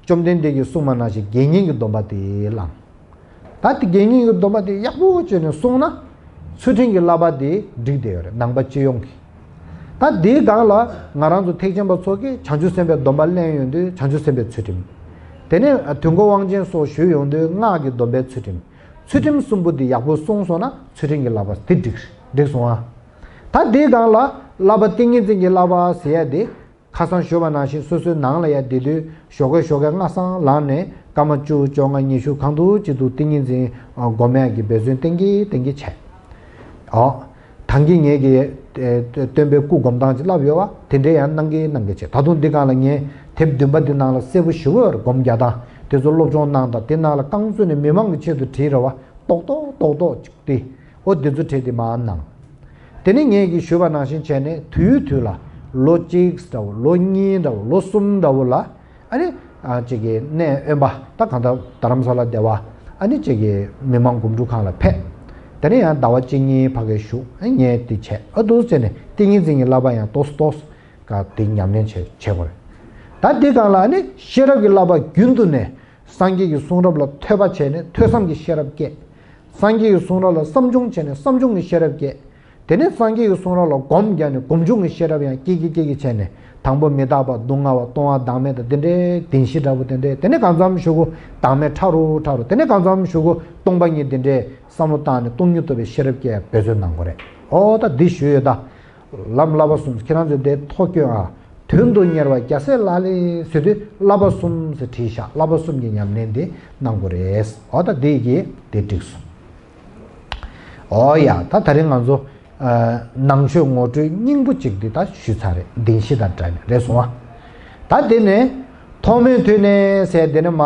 བཅོམ་ལྡན་འདས་ཀྱིས་གསུངས་པ་ནང་བཞིན་དགེ་བསྙེན་གྱི་སྡོམ་པ་དེ་བླངས། ད་དེ་དགེ་བསྙེན་གྱི་སྡོམ་པ་དེ་ཡག་པོ་བྱས་ནས་སྲུང་ན། ཚུལ་ཁྲིམས་ཀྱི་བསླབ་པ་དེ་འགྲིག་བསྡད་ཡོད་རེད། ནང་པ་སྤྱི་ཡོངས་ཀྱི། ད་དེའི་སྒང་ལ་ང་རང་ཚོ་ཐེག་ཆེན་པ་ཚོ་གིས་བྱང་ཆུབ་སེམས་དཔའི་སྡོམ་པ་ལེན་ཡོང་དུས་བྱང་ཆུབ་སེམས་དཔའི་ཚུལ་ཁྲིམས། དེ་ནས་དུས་འཁོར་དབང་ཆེན་སོགས་ཞུས་ཡོང་དུས་སྔགས་ཀྱི་སྡོམ་པའི་ཚུལ་ཁྲིམས། ཚུལ་ཁྲིམས་གསུམ་པོ་འདི་ཡག་པོ་སྲུང་སོང་ན་ཚུལ་ཁྲིམས་ཀྱི་བསླབ་པ་འདི་འགྲིག་འགྲིག་སོང་ཨ། ད་འདིའི་སྒང་ལ་བསླབ་པ་ཏིང་ངེ་འཛིན་གྱི་བསླབ་པ་ཟེར་ཡ་དེ། ཁ་སང་ཞུས་པ་ནང་བཞིན་སོ་སོའི་ནང་ལ་ཡ་བསྡད་དུས་ཞོགས་ཀས་ཞོགས་ཀས་སྔ་སང་ལངས་ནས་སྐར་མ་བཅུ་བཅོ་ལྔ་ཉི་ཤུ་གང་ཐུབ་ཅི་ཐུབ་ཏིང་ངེ་འཛིན་སྒོམ་ཡ་གི་འབད་བརྩོན་གཏན་འཁེལ་གཏན་འཁེལ་བྱས། ཨོ། ད་གིན་ངེད་ཀྱིས་སྟོན་པའི་སྐུ་སྒོམ་སྟངས་ཅིག་བསླབས་ཡོད་བ། དེ་འདྲའི་ཡང་གནང་གི་གནང་གི་བྱས། ད་དུང་འདི་སྒང་ལ་ངས་དེབ་བདུན་པ་འདི་ནང་ལ་གསལ་པོ་ཞེ་པོ་ཡོད་རེད། སྒོམ་རྒྱག་སྟངས་དེ་ཚོ་སློབ་སྦྱོང་གནང་དང་། དེ་ནང་ལ་རྐང་བཙུགས་ནས་མི་མང་གི་ཆེད་དུ་བྲིས་རེད་བ། རྡོག་རྡོག་རྡོག་རྡོག་ཅིག་སྟེ། ཨོ་དེ་ཚོ་བྲིས་ཏེ་མར་གནང་། དེ་ནས་ངས་ཀྱིས་ཞུས་པ་ནང་བཞིན་བྱས་ནས་དུས་དུས་ལ་ལོ་གཅིག་འདྲ་བོ། ལོ་གཉིས་འདྲ་བོ། ལོ་གསུམ་འདྲ་བོ་ལ། ཨ་ནི་ ཨ་ཅིག་གི་གནས་དབེན་པ་ད་གང་ལྟར་རྡ་རམ་ས་ལ་སྡེ་བ་ཨ་ནི་ཅིག་གི་མི་མང་སྒོམ་སྒྲུབ་ཁང་ལ་ཕེབས། དེ་ནས་ཡང་ཟླ་བ་གཅིག་གཉིས་ཕ་གིར་བཞུགས། ཨ་ངས་དེ་བྱས། ཨ་འདུག་བྱས་ནས་ཏིང་ངེ་འཛིན་གྱི་བསླབ་པ་ཡང་ཏོག་ཙམ་ཏོག་ཙམ་ག་དེ་ཉམས་ལེན་བྱེད་བྱེད་དགོས་རེད། ད་འདི་སྒང་ལ་ཨ་ནི་ཤེས་རབ་ཀྱི་བསླབ་པ་རྒྱུན་དུ་ནས་སངས་རྒྱས་ཀྱི་གསུང་རབ་ལ་ཐོས་པ་བྱས་ནས་ཐོས་བསམ་གྱི་ཤེས་རབ་སྐྱེས། སངས་རྒྱས་ཀྱི་གསུང་རབ་ལ་བསམ་བྱུང་བྱས་ནས་བསམ་བྱུང་གི་ཤེས་རབ་སྐྱེས། དེ་ནས་སངས་རྒྱས་ཀྱི་གསུང་རབ་ལ་སྒོམ་རྒྱག་ནས་སྒོམ་བྱུང་གི་ཤེས་རབ་ཡང་སྐྱེ་གི་སྐྱེ་གི་བྱས་ནས་དང་པོ་མི་རྟག་པ་སྡུག་བསྔལ་བ་སྟོང་པ་བདག་མེད་དང་དེ་འདྲའི་བདེན་བཞི་འདྲ་པོ་དེ་འདྲའི། དེ་ནས་གང་འཚམ་ཞུ་གོ་བདག་མེད་ཕྲ་རུ་ཕྲ་རུ། དེ་ནས་གང་འཚམ་ཞུ་གོ་སྟོང་པ་ཉིད་དེ་འདྲའི་བསམ་བློ་བཏང་ནས་སྟོང་ཉིད་རྟོགས་པའི་ཤེས་རབ་སྐྱེ་འབད་བརྩོན་གནང་དགོས་རེད། ཨོ་ད་འདི་ཞུས་ཡོད་ད། ལམ་བསླབ་པ་གསུམ། ཁྱེད་རང་ཚོས་དེ་ཐོ་བཀོད་ཨ། དོན་དུ་གཉེར་བ་རྒྱལ་སྲས་ལག་ལེན་ཟེར་དུས་བསླབ་པ་གསུམ་ཟེར་བྲིས་ཤག་བསླབ་པ་གསུམ་གྱི་ཉམས་ལེན་དེ་གནང་དགོས་རེད། ཨོ་ད་འདི་གིས་དེ་འགྲིག་སོང་། ཨོ་ཡ། ད་ད་རིང་ང་ཚོ་ཨ་ནང་ཆོས་ངོ་སྤྲོད་སྙིང་པོ་གཅིག་འདི་ད་ཞུས་ཚར་རེད། བདེན་བཞི་དང་འབྲེལ་ནས་རེད་སོང་ཨ། ད་དེ་ནས་ཐོག་མེད་དུས་ནས་ཟེར་དེ་ནས་མ་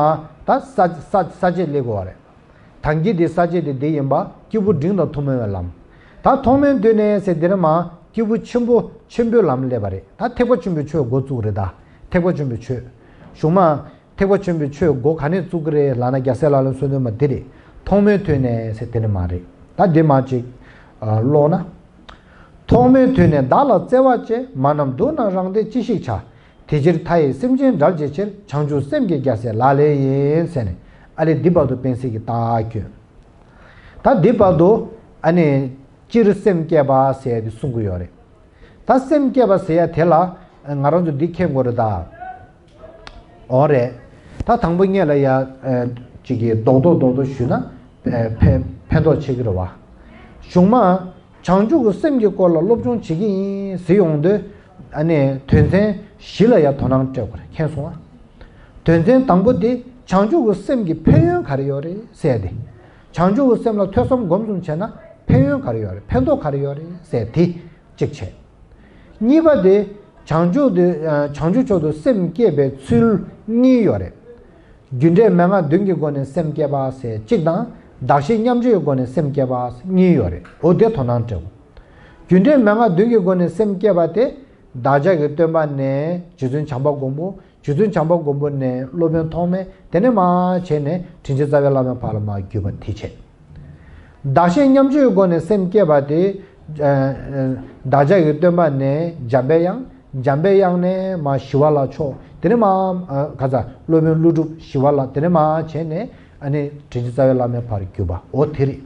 ད་ས་ས་ས་བཅད་སླེབས་དགོས་པ་རེད། ད་གིན་དེ་ས་བཅད་དེ་འདི་ཡིན་པ་སྐྱེས་བུ་འབྲིང་དང་ཐུན་མོང་བའི་ལམ། ད་ཐོག་མེད་དུས་ནས་ཟེར་དེ་ནས་མ་སྐྱེས་བུ་ཆེན་པོ་ཆེན་པོའི་ལམ་སླེབས་པ་རེད། ད་ཐེག་པ་ཆེན་པོའི་ཆོས་འགོ་བཙུགས་རེད། ད་ཐེག་པ་ཆེན་པོའི་ཆོས་གཞུང་མ། ཐེག་པ་ཆེན་པོའི་ཆོས་འགོ་ག་ནས་བཙུགས་ཀྱི་རེད་ལབ་ན་རྒྱལ་སྲས་ལག་ལེན་གསུམ་དོན་མ་འདི་རེད། ཐོག་མེད་དུས་ནས་ཟེར་དེ་ནས་མ་རེད། ད་འདི་མ་ཅིག་ཀློག་ན། ཐོག་མེད་དུས་ནས་བདག་ལ་བརྩེ་བ་བསྐྱེད། མ་རྣམས་སྡུག་ན་རང་བདེ་ཅི་ཞིག་བྱ། དེ་ཕྱིར་མཐའ་ཡས་སེམས་ཅན་བསྒྲལ་བྱའི་ཕྱིར། བྱང་ཆུབ་སེམས་བསྐྱེད་རྒྱལ་སྲས་ལག་ལེན་ཡིན་ཟེར་ནས་ཨ་ལས་འདི་བར་དུ་སྤེན་སྲིད་ཀྱིས་རྟགས་བསྐྱོན། ད་འདི་བར་དུ་ཨ་ནི་སྤྱིར་སེམས་བསྐྱེད་པ་ཟེར་ཡ་དེ་གསུང་གི་ཡོད་རེད། ད་སེམས་བསྐྱེད་པ་ཟེར་ཡ་དེ་ལ་ང་རང་ཚོ་འདི་མཁྱེན་དགོས་རེད་ད། འོ་རེད། ད་དང་པོ་ངེད་ལ་ཡ་ཅིག་གི་རྡོག་རྡོག་རྡོག་རྡོག་ཞུས་ན་ཕན་ཕན་ཐོགས་ཆེ་གི་རེད་བ། གཞུང་མ། བྱང་ཆུབ་ཀྱི་སེམས་ཀྱི་སྐོར་ལ་སློབ་སྦྱོང་བྱེད་ཀྱི་ཡིན་ཟེར་ཡོང་དུས་ཨ་ནི་དོན་ཚན་བཞི་ལ་ཡ་དོ་སྣང་སྤྲད་དགོས་རེད། མཁྱེན་སོང་ཨ། དོན་ཚན་དང་པོ་དེ་བྱང་ཆུབ་ཀྱི་སེམས་ཀྱི་ཕན་ཡོན་ག་རེ་ཡོད་རེད་ཟེར་ཏེ། བྱང་ཆུབ་ཀྱི་སེམས་ལ་ཐོས་བསམ་སྒོམ་གསུམ་བྱས་ན་ཕན་ཡོན་ག་རེ་ཡོད་རེད། ཕན་ཐོགས་ག་རེ་ཡོད་རེད་ཟེར་དེ་གཅིག་བྱས། གཉིས་པ་དེ་བྱང་ཆུབ་དེ་བྱང་ཆུབ་མཆོག་ཏུ་སེམས་བསྐྱེད་པའི་ཚུལ་གཉིས་ཡོད་རེད། རྒྱུ་འབྲས་མན་ངག་བདུན་གྱི་སྒོ་ནས་སེམས་བསྐྱེད་པ་ཟེར་གཅིག་དང་། གདགས་གཞི་མཉམ་བརྗོད་ཀྱི་སྒོ་ནས་སེམས་བསྐྱེད་པ་གཉིས་ཡོད་རེད། འོ་དེ་དོ་སྣང་སྤྲད་དགོས། རྒྱུ་འབྲས་མན་ངག་བདུན་གྱི་སྒོ་ནས་སེམས་བསྐྱེད་པ་དེ། བདག་ཅག་གི་སྟོན་པ་ནས་རྗེ་བཙུན་བྱམས་པ་མགོན་པོ། རྗེ་བཙུན་བྱམས་པ་མགོན་པོ་ནས་སློབ་དཔོན་ཐོགས་མེད། དེ་ནས་མར་བྱས་ནས་དྲིན་ཅན་རྩ་བའི་བླ་མའི་བར་ལ་མར་བརྒྱུད་པ་དེ་བྱས། གདགས་གཞི་མཉམ་བརྗོད་ཀྱི་སྒོ་ནས་སེམས་བསྐྱེད་པ་དེ། ཨ་ཨ་བདག་ཅག་གི་སྟོན་པ་ནས་འཇམ་པའི་དབྱངས། འཇམ་པའི་དབྱངས་ནས་མར་ཞི་བ་ལྷ་མཆོག་དེ་ནས་མར་ཨ་ག་ས་སློབ་དཔོན་ཀླུ་སྒྲུབ་ཞི་བ་ལྷ། དེ་ནས་མར་བྱས་ནས་ཨ་ནི་དྲིན་ཅན་རྩ་བའི་བླ་མའི་བར་བརྒྱུད་པ་འོ་དེ་རེད།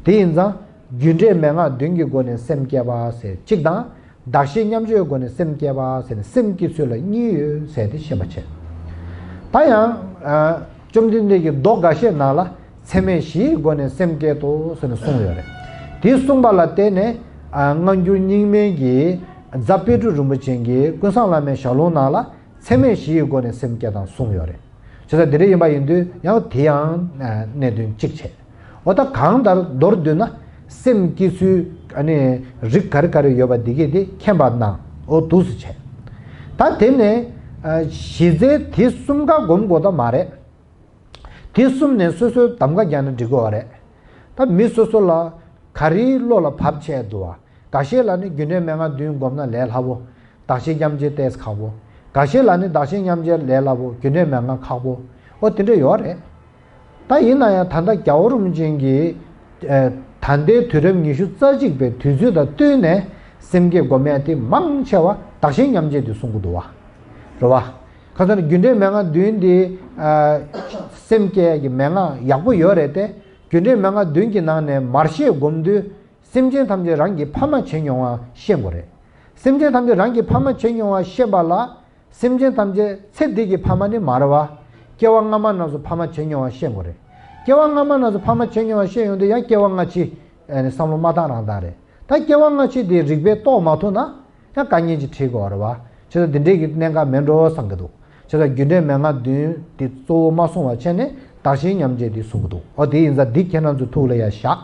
དེ་ཡིན་ཙང་རྒྱུ་འབྲས་མན་ངག་བདུན་གྱི་སྒོ་ནས་སེམས་བསྐྱེད་པ་ཟེར་གཅིག་དང་། གདགས་གཞི་མཉམ་བརྗོད་སྒོ་ནས་སེམས་བསྐྱེད་པ་ཟེར་ནས་སེམས་བསྐྱེད་ཚུལ་ལ་གཉིས་ཡོད་ཟེར་ཏེ་ཤེས་པ་བྱས། ད་ཡང་ཨ་བཅོམ་ལྡན་འདས་ཀྱིས་མདོ་འགའ་ཤས་ནང་ལ་ཚད་མེད་བཞིའི་སྒོ་ནས་སེམས་བསྐྱེད་དོ་ཟེར་ནས་གསུངས་ཡོད་རེད། དེ་གསུངས་པ་ལ་བརྟེན་ནས་ཨ་སྔ་འགྱུར་རྙིང་མའི་གི་རྫ་དཔལ་སྤྲུལ་རིན་པོ་ཆེ་གིས་ཀུན་བཟང་བླ་མའི་ཞལ་ལུང་ནང་ལ་ཚད་མེད་བཞིའི་སྒོ་ནས་སེམས་བསྐྱེད་སྟངས་གསུངས་ཡོད་རེད། བྱས་ཙང་དེ་འདྲ་ཡིན་པ་ཡིན་དུས་ཡང་དེ་ཡང་གནད་དོན་གཅིག་བྱས། འོ་ད་གང་ལྟར་མདོར་བསྡུས་ན་སེམས་བསྐྱེད་ཚུལ་ཨ་ནི་རིགས་ག་རེ་ག་རེ་ཡོད་པ་འདི་གས་དེ་མཁྱེན་པ་གནང་། འོ་འདུག་སེ་བྱས། ད་དེ་ནས་ཨ་གཞི་རྩའི་དེ་གསུམ་ཀ་སྒོམ་དགོས་ད་མ་རེད། དེ་གསུམ་ནས་སོ་སོའི་གདམ་ག་རྒྱག་ན་འགྲིག་གི་ཡོད་རེད། ད་མི་སོ་སོ་ལ་ག་རེའི་བློ་ལ་བབས་བྱས་འདུག་བ། འགའ་ཤས་ལ་ནི་རྒྱུ་འབྲས་མན་ངག་བདུན་བསྒོམས་ན་ལས་སླ་པོ། གདགས་གཞི་མཉམ་བརྗོད་ཏོག་ཙམ་ཁག་པོ། འགའ་ཤས་ལ་ནི་གདགས་གཞི་མཉམ་བརྗོད་ལས་སླ་པོ། རྒྱུ་འབྲས་མན་ངག་ཁག་པོ། ཨོ་དེ་འདྲ་ཡོད་རེད། ད་ཡིན་ན་ཡང་ད་ལྟ་རྒྱལ་བ་རིན་པོ་ཆེ་གིས་ཨེ་ད་ལྟའི་དུས་རབས་ཉི་ཤུ་རྩ་གཅིག་པའི་དུས་ཚོད་དང་བསྟུན་ནས་སེམས་བསྐྱེད་སྒོམ་ཡ་དེ་མང་ཆེ་བ་གདགས་གཞི་མཉམ་བརྗོད་དེ་གསུང་གི་འདུག་བ། རེད་བ། ཁ་སང་རྒྱུ་འབྲས་མན་ངག་བདུན་དེ་ཨ་སེམས་བསྐྱེད་ཀྱི་མན་ངག་ཡག་པོ་ཡོད་རེད་དེ། རྒྱུ་འབྲས་མན་ངག་བདུན་གྱི་ནང་ནས་མར་ཤེས་སྒོམ་དུས། སེམས་ཅན་ཐམས་ཅད་རང་གི་ཕ་མ་བྱེད་མྱོང་བ་ཤེས་དགོས་རེད། སེམས་ཅན་ཐམས་ཅད་རང་གི་ཕ་མ་བྱེད་མྱོང་བ་ཤེས་པ་ལ། སེམས་ཅན་ཐམས་ཅད་ཚེ་འདི་གི་ཕ་མ་ནི་མ་རེད་བ། སྐྱེ་བ་སྔ་མ་རྣམས་སུ་ཕ་མ་བྱེད་མྱོང་བ་ཤེས་དགོས་རེད། སྐྱེ་བ་སྔ་མ་རྣམས་སུ་ཕ་མ་བྱེད་མྱོང་བ་ཤེས་ཡོང་དུས་ཡང་སྐྱེ་བ་སྔ་ཕྱི་ཨ་ནི་བསམ་བློ་མ་བཏང་རང་བཏང་རེད། ད་སྐྱེ་བ་སྔ་ཕྱི་དེ་རིགས་པས་རྟོགས་མ་ཐུབ་ན། ཡང་དཀའ་ངལ་ཅིག་འཕྲད་ཀྱི་ཡོད་རེད་བ། བྱས་ཙང་འདི་འདྲའི་གི་གནད་འགག་མེད་འགྲོ་བསམ་གྱི་འདུག་བྱས་ཙང་རྒྱུ་འབྲས་མན་ངག་བདུན་འདི་གཙོ་བོ་མ་གསུང་བ་བྱས་ནས་གདགས་གཞི་མཉམ་བརྗོད་འདི་གསུང་གི་འདུག་འོ་དེ་ཡིན་ཙང་འདི་ཁྱེད་རང་ཚོའི་ཐུགས་ལ་ཡ་བཞག་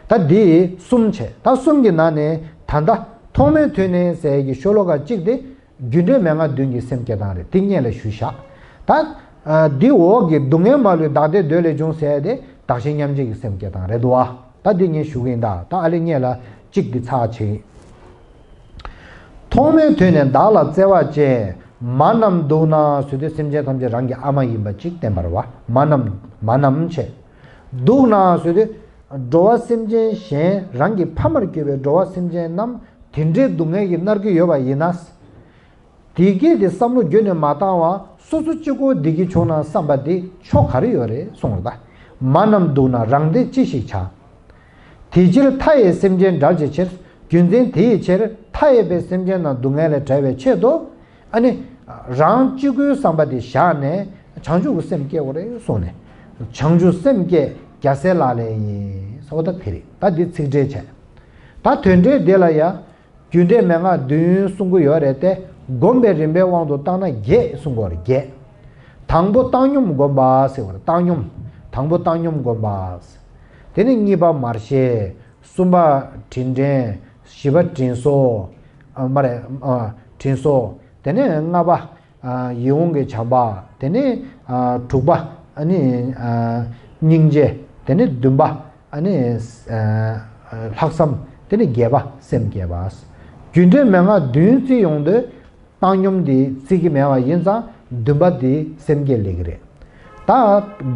ད་འདི་གསུམ་བྱས། ད་གསུམ་གྱི་ནང་ནས་ད་ལྟ་ཐོག་མེད་དུས་ནས་ཟེར་ཡས་ཀྱི་ཤོ་ལོ་ཀ་གཅིག་དེ་རྒྱུ་འབྲས་མན་ངག་བདུན་གྱི་སེམས་བསྐྱེད་སྟངས་རེད། འདི་སྔོན་ལ་ཞུས་བཞག་ད་ཨ་འདི་འོག་གི་སྡུག་བསྔལ་མ་ལུས་བདག་བདེ་འདོད་ལས་བྱུང་ཟེར་ཡས་དེ་གདགས་གཞི་མཉམ་བརྗོད་ཀྱི་སེམས་བསྐྱེད་སྟངས་རེད་འདུག་བ། ད་འདི་ངས་ཞུ་གི་ཡིན་ད། ད་ཨ་ལེ་སྔོན་ལ་གཅིག་འདི་ཚར་བྱེད་ཀྱི་ཡིན། ཐོག་མེད་དུས་ནས་བདག་ལ་བརྩེ་བ་བསྐྱེད། མ་རྣམས་སྡུག་ན་ཟེར་དུས་སེམས་ཅན་ཐམས་ཅད་རང་གི་ཨ་མ་ཡིན་པ་ཅིག་བསྟན་པ་རེད་བ། མ་རྣམས་མ་རྣམས་བྱས། སྡུག་ན་ཟེར་དུས་འགྲོ་བ་སེམས་ཅན་གཞན་རང་གི་ཕ་མར་གྱུར་པའི་འགྲོ་བ་སེམས་ཅན་རྣམས་དེ་འདྲའི་སྡུག་བསྔལ་གྱིས་མནར་གྱི་ཡོད་པ་ཡིན་ན། དེ་གས་དེ་བསམ་བློ་བརྒྱུད་ནས་མ་བཏང་བ་སོ་སོ་གཅིག་པོ་བདེ་སྐྱིད་བྱུང་ན་བསམ་པ་དེ་ཆོ་ག་རེ་ཡོད་རེད་གསུངས་རེད་ད། མ་རྣམས་སྡུག་ན་རང་བདེ་ཅི་ཞིག་བྱ། དེ་ཕྱིར་མཐའ་ཡས་སེམས་ཅན་བསྒྲལ་བྱའི་ཕྱིར། རྒྱུ་མཚན་དེ་ཡི་ཕྱིར་མཐའ་ཡས་པའི་སེམས་ཅན་རྣམས་སྡུག་བསྔལ་ལས་བསྒྲལ་བའི་ཆེད་དུ། ཨ་ནི། རང་གཅིག་པུའི་བསམ་པ་དེ་བཞག་ནས་བྱང་ཆུབ་ཀྱི་སེམས་བསྐྱེད་དགོས་རེད་གསུངས་ནས། བྱང་ཆུབ་སེམས་བསྐྱེད་རྒྱལ་སྲས་ལག་ལེན་ཡིན་ཟེར་བ་ད་དེ་རེད། ད་འདི་ཚིག་འགྲེལ་བྱས། ད་དོན་འགྲེལ་འདི་ལ་ཡ། རྒྱུ་འབྲས་མན་ངག་བདུན་གསུང་གི་ཡོད་རེད་དེ། སྒོམ་པའི་རིམ་པའི་དབང་དུ་བཏང་ན་བརྒྱད་གསུང་གི་ཡོད་རེད་བརྒྱད། དང་པོ་བཏང་སྙོམས་སྒོམ་པ་ཟེར་བ་རེད། བཏང་སྙོམས། དང་པོ་བཏང་སྙོམས་སྒོམ་པ། དེ་ནས་གཉིས་པ་མར་ཤེས། གསུམ་པ་དྲིན་དྲན། བཞི་པ་དྲིན་གཟོ། ཨ་མ་རེད། ཨ། དྲིན་གཟོ། དེ་ནས་ལྔ་པ། ཨ། ཡིད་འོང་གི་བྱམས་པ། དེ་ནས། ཨ། དྲུག་པ། ཨ་ནི། ཨ། སྙིང་རྗེ། དེ་ནས་བདུན་པ། ཨ་ནི། ཨ། ལྷག་བསམ། དེ་ནས་བརྒྱད་པ་སེམས་བསྐྱེད་པ། རྒྱུ་འབྲས་མན་ངག་བདུན་བརྩི་ཡོང་དུས། བཏང་སྙོམས་འདི་བརྩི་གི་མེད་པ་ཡིན་ཙང་བདུན་པ་འདི་སེམས་བསྐྱེད་ལེགས་རེད། ད་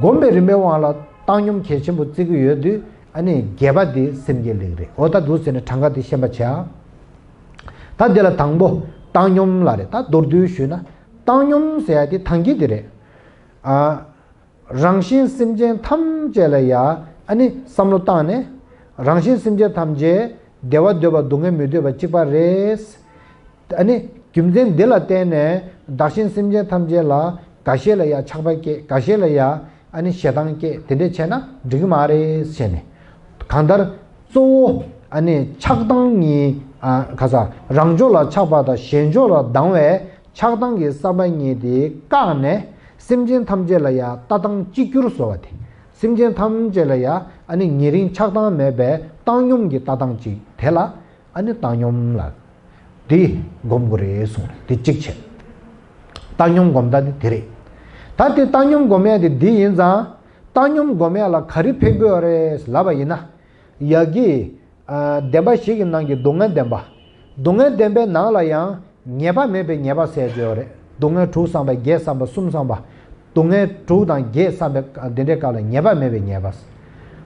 སྒོམ་པའི་རིམ་པའི་དབང་ལ་བཏང་སྙོམས་གལ་ཆེན་པོ་བརྩི་གི་ཡོད་དུས། ཨ་ནི་བརྒྱད་པ་འདི་སེམས་བསྐྱེད་ལེགས་རེད། འོ་ད་འདུག་ཟེར་ནས་གྲངས་ཀ་འདི་ཤེས་པ་བྱས་ཨ། ད་འདི་ལ་དང་པོ་བཏང་སྙོམས་ལ་རེད། ད་མདོར་བསྡུས་ཞུས་ན། བཏང་སྙོམས་ཟེར་ཡ་དེ་ཐང་གི་དེ་རེད། ཨ། རང་གཞན་སེམས་ཅན་ཐམས་ཅད་ལ་ཡ། ཨ་ནི་བསམ་བློ་བཏང་ནས། རང་གཞན་སེམས་ཅན་ཐམས་ཅད་བདེ་བ་འདོད་པ་སྡུག་བསྔལ་མི་འདོད་པ་གཅིག་པ་རེད། ཨ་ནི་རྒྱུ་མཚན་འདི་ལ་བརྟེན་ནས་བདག་གཞན་སེམས་ཅན་ཐམས་ཅད་ལ་འགའ་ཤས་ལ་ཡ་ཆགས་པ་སྐྱེ། འགའ་ཤས་ལ་ཡ་ཨ་ནི་ཞེ་སྡང་སྐྱེ། དེ་འདྲས་བྱས་ན་འགྲིག་གི་མ་རེད་ཟེར་ནས། གང་ལྟར་གཙོ་བོ་ཨ་ནི་ཆགས་སྡང་གཉིས། ཨ། ག་ས་རང་ཕྱོགས་ལ་ཆགས་པ་དང་གཞན་ཕྱོགས་ལ་སྡང་བའི་ཆགས་སྡང་གི་བསམ་པ་གཉིས་དེ་བཀག་ནས། སེམས་ཅན་ཐམས་ཅད་ལ་ཡ་ལྟ་སྟངས་གཅིག་གྱུར་བཟོ་བ་དེ། སེམས་ཅན་ཐམས་ཅད་ལ་ཡ་ཨ་ནི་ཉེ་རིང་ཆགས་སྡང་མེད་པའི་བཏང་སྙོམས་ཀྱི་ལྟ་སྟངས་གཅིག་དེ་ལ་ཨ་ནི་བཏང་སྙོམས་ལ། དེ་སྒོམ་དགོས་རེད་གསུངས་རེད། དེ་གཅིག་བྱས། བཏང་སྙོམས་སྒོམ་སྟངས་དེ་དེ་རེད། ད་དེ་བཏང་སྙོམས་སྒོམ་ཡ་དེ་འདི་ཡིན་ཙང་། བཏང་སྙོམས་སྒོམ་ཡ་ལ་ག་རེ་ཕན་གྱི་ཡོད་རེད་ལབ་པ་ཡིན་ན། ཡ་གི། ཨ། བདེན་པ་བཞི་གི་ནང་གི་སྡུག་བསྔལ་བདེན་པ། སྡུག་བསྔལ་བདེན་པའི་ནང་ལ་ཡང་ངེས་པ་མེད་པའི་ཉེས་པ་ཟེར་གྱི་ཡོད་རེད། སྡུག་བསྔལ་དྲུག་བསམ་པ། བརྒྱད་བསམ་པ། གསུམ་བསམ་པ། སྡུག་བསྔལ་དྲུག་དང་བརྒྱད་བསམ་པའི་འདི་འདྲའི་སྐབས་ལ་ངེས་པ་མེད་པའི་ཉེས་པ།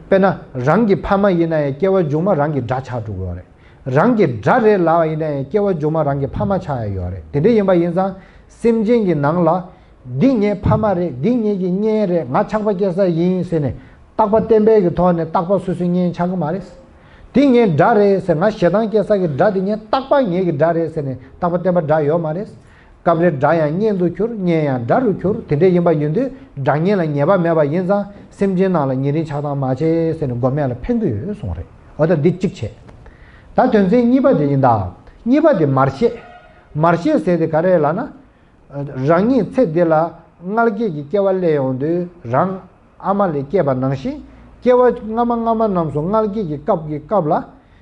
དཔེར་ན་རང་གི་ཕ་མ་ཡིན་ན་ཡང་སྐྱེ་བ་མཇུག་མ་རང་གི་དགྲ་ཆགས་འགྲོ་གི་ཡོད་རེད། རང་གི་དགྲ་རེད་ལབ་པ་ཡིན་ན་ཡང་སྐྱེ་བ་མཇུག་མ་རང་གི་ཕ་མ་ཆགས་ཡ་ཡོད་རེད། དེ་འདྲ་ཡིན་པ་ཡིན་ཙང་སེམས་ཅན་གྱི་ནང་ལ། འདི་ངའི་ཕ་མ་རེད། འདི་ངེད་ཀྱི་གཉེན་རེད། ང་ཆགས་པ་སྐྱེ་ས་ཡིན་ཟེར་ནས་རྟག་པ་བརྟན་པའི་གི་ཐོག་ནས་རྟག་པ་སོ་སོའི་གཉེན་ཆགས་ཀྱི་མ་རེད། འདི་ངའི་དགྲ་རེད་ཟེར། ང་ཞེ་སྡང་སྐྱེ་ས་གི་དགྲ་འདི་ངའི་རྟག་པ་ངེད་ཀྱི་དགྲ་རེད་ཟེར་ནས་རྟག་པ་བརྟན་པ་དགྲ་ཡོད་མ་རེད། སྐབས་རེ་དགྲ་ཡང་གཉེན་དུ་གྱུར། གཉེན་ཡང་དགྲ་རུ་གྱུར། དེ་འདྲ་ཡིན་པ་ཡིན་དུས་དགྲ་གཉེན་ལ་ངེས་པ་མེད་པ་ཡིན་ཙང་སེམས་ཅན་ནང་ལ་ཉེ་རིང་ཆགས་སྡང་མ་བྱེད་ཟེར་ནས་སྒོམ་ཡ་ལ་ཕན་གྱི་ཡོད་གསུངས་རེད། འོ་ད་འདི་གཅིག་བྱས། ད་དོན་ཚན་གཉིས་པ་དེ་ཡིན་ད། གཉིས་པ་དེ་མར་ཤེས། མར་ཤེས་ཟེར་དེ་ག་རེ་ལབ་ན། རང་ཉིད་ཚེ་འདི་ལ་མངལ་སྐྱེས་ཀྱི་སྐྱེ་བ་སླེབས་ཡོང་དུས་རང་ཨ་མ་ལས་སྐྱེས་པ་ནང་བཞིན། སྐྱེ་བ་སྔ་མ་སྔ་མ་རྣམས་སུ་མངལ་སྐྱེས་ཀྱི་སྐབས་ཀྱི་སྐབས་ལ།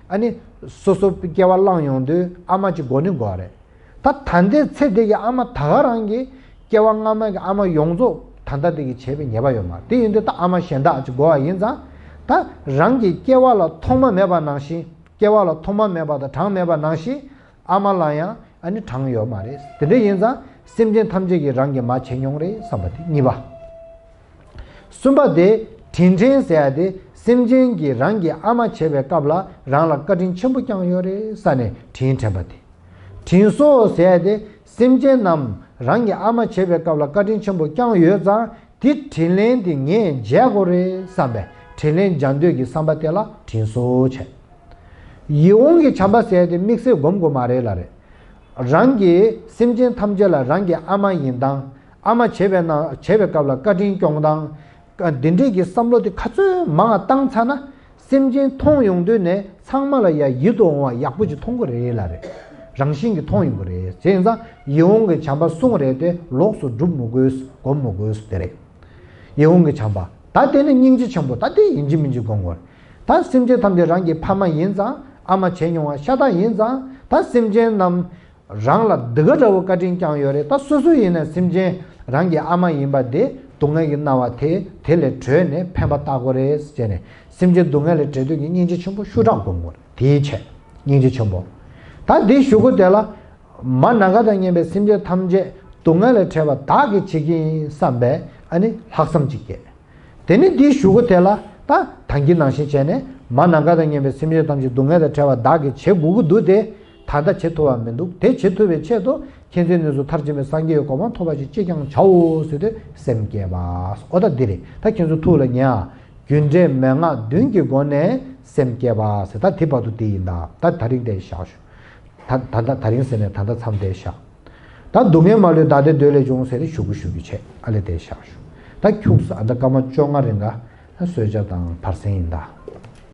ཨ་ནི་སོ་སོ་སྐྱེ་བ་བླངས་ཡོང་དུས་ཨ་མ་གཅིག་དགོས་ནི་དགོས་རེད། ད་ད་ལྟའི་ཚེ་འདི་གི་ཨ་མ་ད་ག་རང་གི་སྐྱེ་བ་སྔ་མ་གི་ཨ་མ་ཡོངས་རྫོགས་ད་ལྟ་འདི་གི་བྱེད་པའི་ཉེས་པ་ཡོད་མ་རེད། དེ་ཡིན་དུས་ད་ཨ་མ་གཞན་དག་ཅིག་དགོས་པ་ཡིན་ཙང་། ད་རང་གི་སྐྱེ་བ་ལ་ཐོག་མ་མེད་པ་ནང་བཞིན། སྐྱེ་བ་ལ་ཐོག་མ་མེད་པ་དང་གྲངས་མེད་པ་ནང་བཞིན། ཨ་མ་ལ་ཡང་ཨ་ནི་གྲངས་ཡོད་མ་རེད། དེ་འདྲ་ཡིན་ཙང་སེམས་ཅན་ཐམས་ཅད་ཀྱིས་རང་གི་མ་བྱས་མྱོང་རེད་བསམ་པ་དེ་གཉིས་པ། གསུམ་པ་དེ་དྲིན་དྲན་ཟེར་ཡ་དེ། སེམས་ཅན་གྱིས་རང་གི་ཨ་མ་བྱེད་པའི་སྐབས་ལ་རང་ལ་བཀའ་དྲིན་ཆེན་པོ་བསྐྱངས་ཡོད་རེད་བསམ་ནས་དྲིན་དྲན་པ་དེ། དྲིན་གཟོ་ཟེར་ཡ་དེ། སེམས་ཅན་རྣམས་རང་གི་ཨ་མ་བྱེད་པའི་སྐབས་ལ་བཀའ་དྲིན་ཆེན་པོ་བསྐྱངས་ཡོད་ཙང་། དེ་དྲིན་ལན་དེ་ངས་འཇལ་དགོས་རེད་བསམ་པའི་དྲིན་ལན་འཇལ་འདོད་ཀྱི་བསམ་པ་དེ་ལ་དྲིན་གཟོ་བྱས། ཡིད་འོང་གི་བྱམས་པ་ཟེར་དེ་དམིགས་བསལ་སྒོམ་དགོས་མ་རེད་ལབ་རེད། རང་གིས་སེམས་ཅན་ཐམས་ཅད་ལ་རང་གི་ཨ་མ་ཡིན་སྟངས། ཨ་མ་བྱེད་པའི་ནང་བྱེད་པའི་སྐབས་ལ་བཀའ་དྲིན་སྐྱོང་སྟངས། འདི་འདྲས་ཀྱི་བསམ་བློ་དེ་ག་ཚོད་མང་བ་བཏང་ཚར་ན། སེམས་ཅན་མཐོང་ཡོང་དུས་ནས་ཚང་མ་ལ་ཡ་ཡིད་དུ་འོང་བ་ཡག་པོ་ཅིག་མཐོང་གི་རེད་ལབ་རེད། རང་བཞིན་གྱིས་མཐོང་ཡོང་གི་རེད། དེ་ཡིན་ཙང་ཡིད་འོང་གི་བྱམས་པ་གསུང་རེད་དེ་ལོགས་སུ་སྒྲུབ་མི་དགོས། སྒོམ་མི་དགོས་དེ་རེད། ཡིད་འོང་གི་བྱམས་པ། ད་དེ་ནི་སྙིང་རྗེ་ཆེན་པོ། ད་དེ་ཡིན་གཅིག་མིན་གཅིག་སྒོམ་དགོས། ད་སེམས་ཅན་ཐམས་ཅད་རང་གི་ཕ་མ་ཡིན་ཙང་ཨ་མ་བྱས་མྱོང་བ་ཤ་སྟག་ཡིན་ཙང་། ད་སེམས་ཅན་རྣམས་རང་ལ་འདི་ག་འདྲ་བོ་བཀའ་དྲིན་བསྐྱངས་ཡོད་རེད། ད་སོ་སོ་ཡིན་ན་སེམས་ཅན་རང་གི་ཨ་མ་ཡིན་པ་དེ་སྡུག་བསྔལ་གྱི་སྣང་བ་དེ་དེ་ལས་གྲོལ་ནས་ཕན་པ་བཏགས་དགོས་རེད་ཟེར་ནས་སེམས་ཅན་སྡུག་བསྔལ་ལས་བྲལ་འདོད་ཀྱི་སྙིང་རྗེ་ཆེན་པོ་ཤུགས་དྲག་སྒོམ་དགོས་རེད། དེའི་ཆེད་སྙིང་རྗེ་ཆེན་པོ། ད་འདི་ཞུ་སྒོ་དེ་ལ། མ་ནམ་མཁའ་དང་མཉམ་པའི་སེམས་ཅན་ཐམས་ཅད་ སྡུག་བསྔལ་ལས་བྲལ་བ་བདག་གིས་བྱེད་ཀྱི་ཡིན་བསམ་པས་ཨ་ནི་ལྷག་བསམ་ཅིག་སྐྱེས། དེ་ནི་འདིའི་གཞུག་གུ་དེ་ལ་ད་ད་གིན་ནང་བཞིན་བྱས་ནས་མ་ནམ་མཁའ་དང་མཉམ་པའི་སེམས་ཅན་ཐམས་ཅད་སྡུག་བསྔལ་ལས་བྲལ་བ་བདག་གིས་བྱེད་དགོས་ཀྱི་འདུག་སྟེ། ད་ལྟ་བྱེད་ཐུབ་པ་མི་འདུག་དེ་བྱེད་ཐུབ་པའི་ཆེད་དུ་མཁྱེན་བརྩེ་ནུས་གསུམ་མཐར་ཕྱིན་པའི་སངས་རྒྱས་ཀྱི་གོ་འཕང་ཐོབ་པ་ཞིག་ཅིས་ཀྱང་བྱའོ་ཟེར་དུས་སེམས་བསྐྱེད་པ། ཨོ་ད་འདི་རེད། ད་ཁྱེད་ཚོ་ཐུགས་ལ་ཉར། རྒྱུ་འབྲས་མན་ངག་བདུན་གྱི་སྒོ་ནས་སེམས་བསྐྱེད་པ་ཟེར། ད་དེ་བར་དུ་དེ་ཡིན་ད། ད་ད་རིང་དེ་བཞག་ཞུ། ད་ད་ད་ད་རིང་ཟེར་ནས་ད་ལྟ་མཚམས་དེ་བཞག་ད་སྡུག་བསྔལ་མ་ལུས་བདག་བདེ་འདོད་ལས་བྱུང་ཟེར་ཏེ་ཞུ་གུ་ཞུ་རྒྱུ་བྱས། ཨ་ལས་དེ་བཞག་ཞུ། ད་ཁྱུག་ས་ཨ་ད་སྐར་མ་བཅོ་ལྔ་རིང་ག་གསོལ་ཇ་དང་བར་གསེང་ཡིན་ད།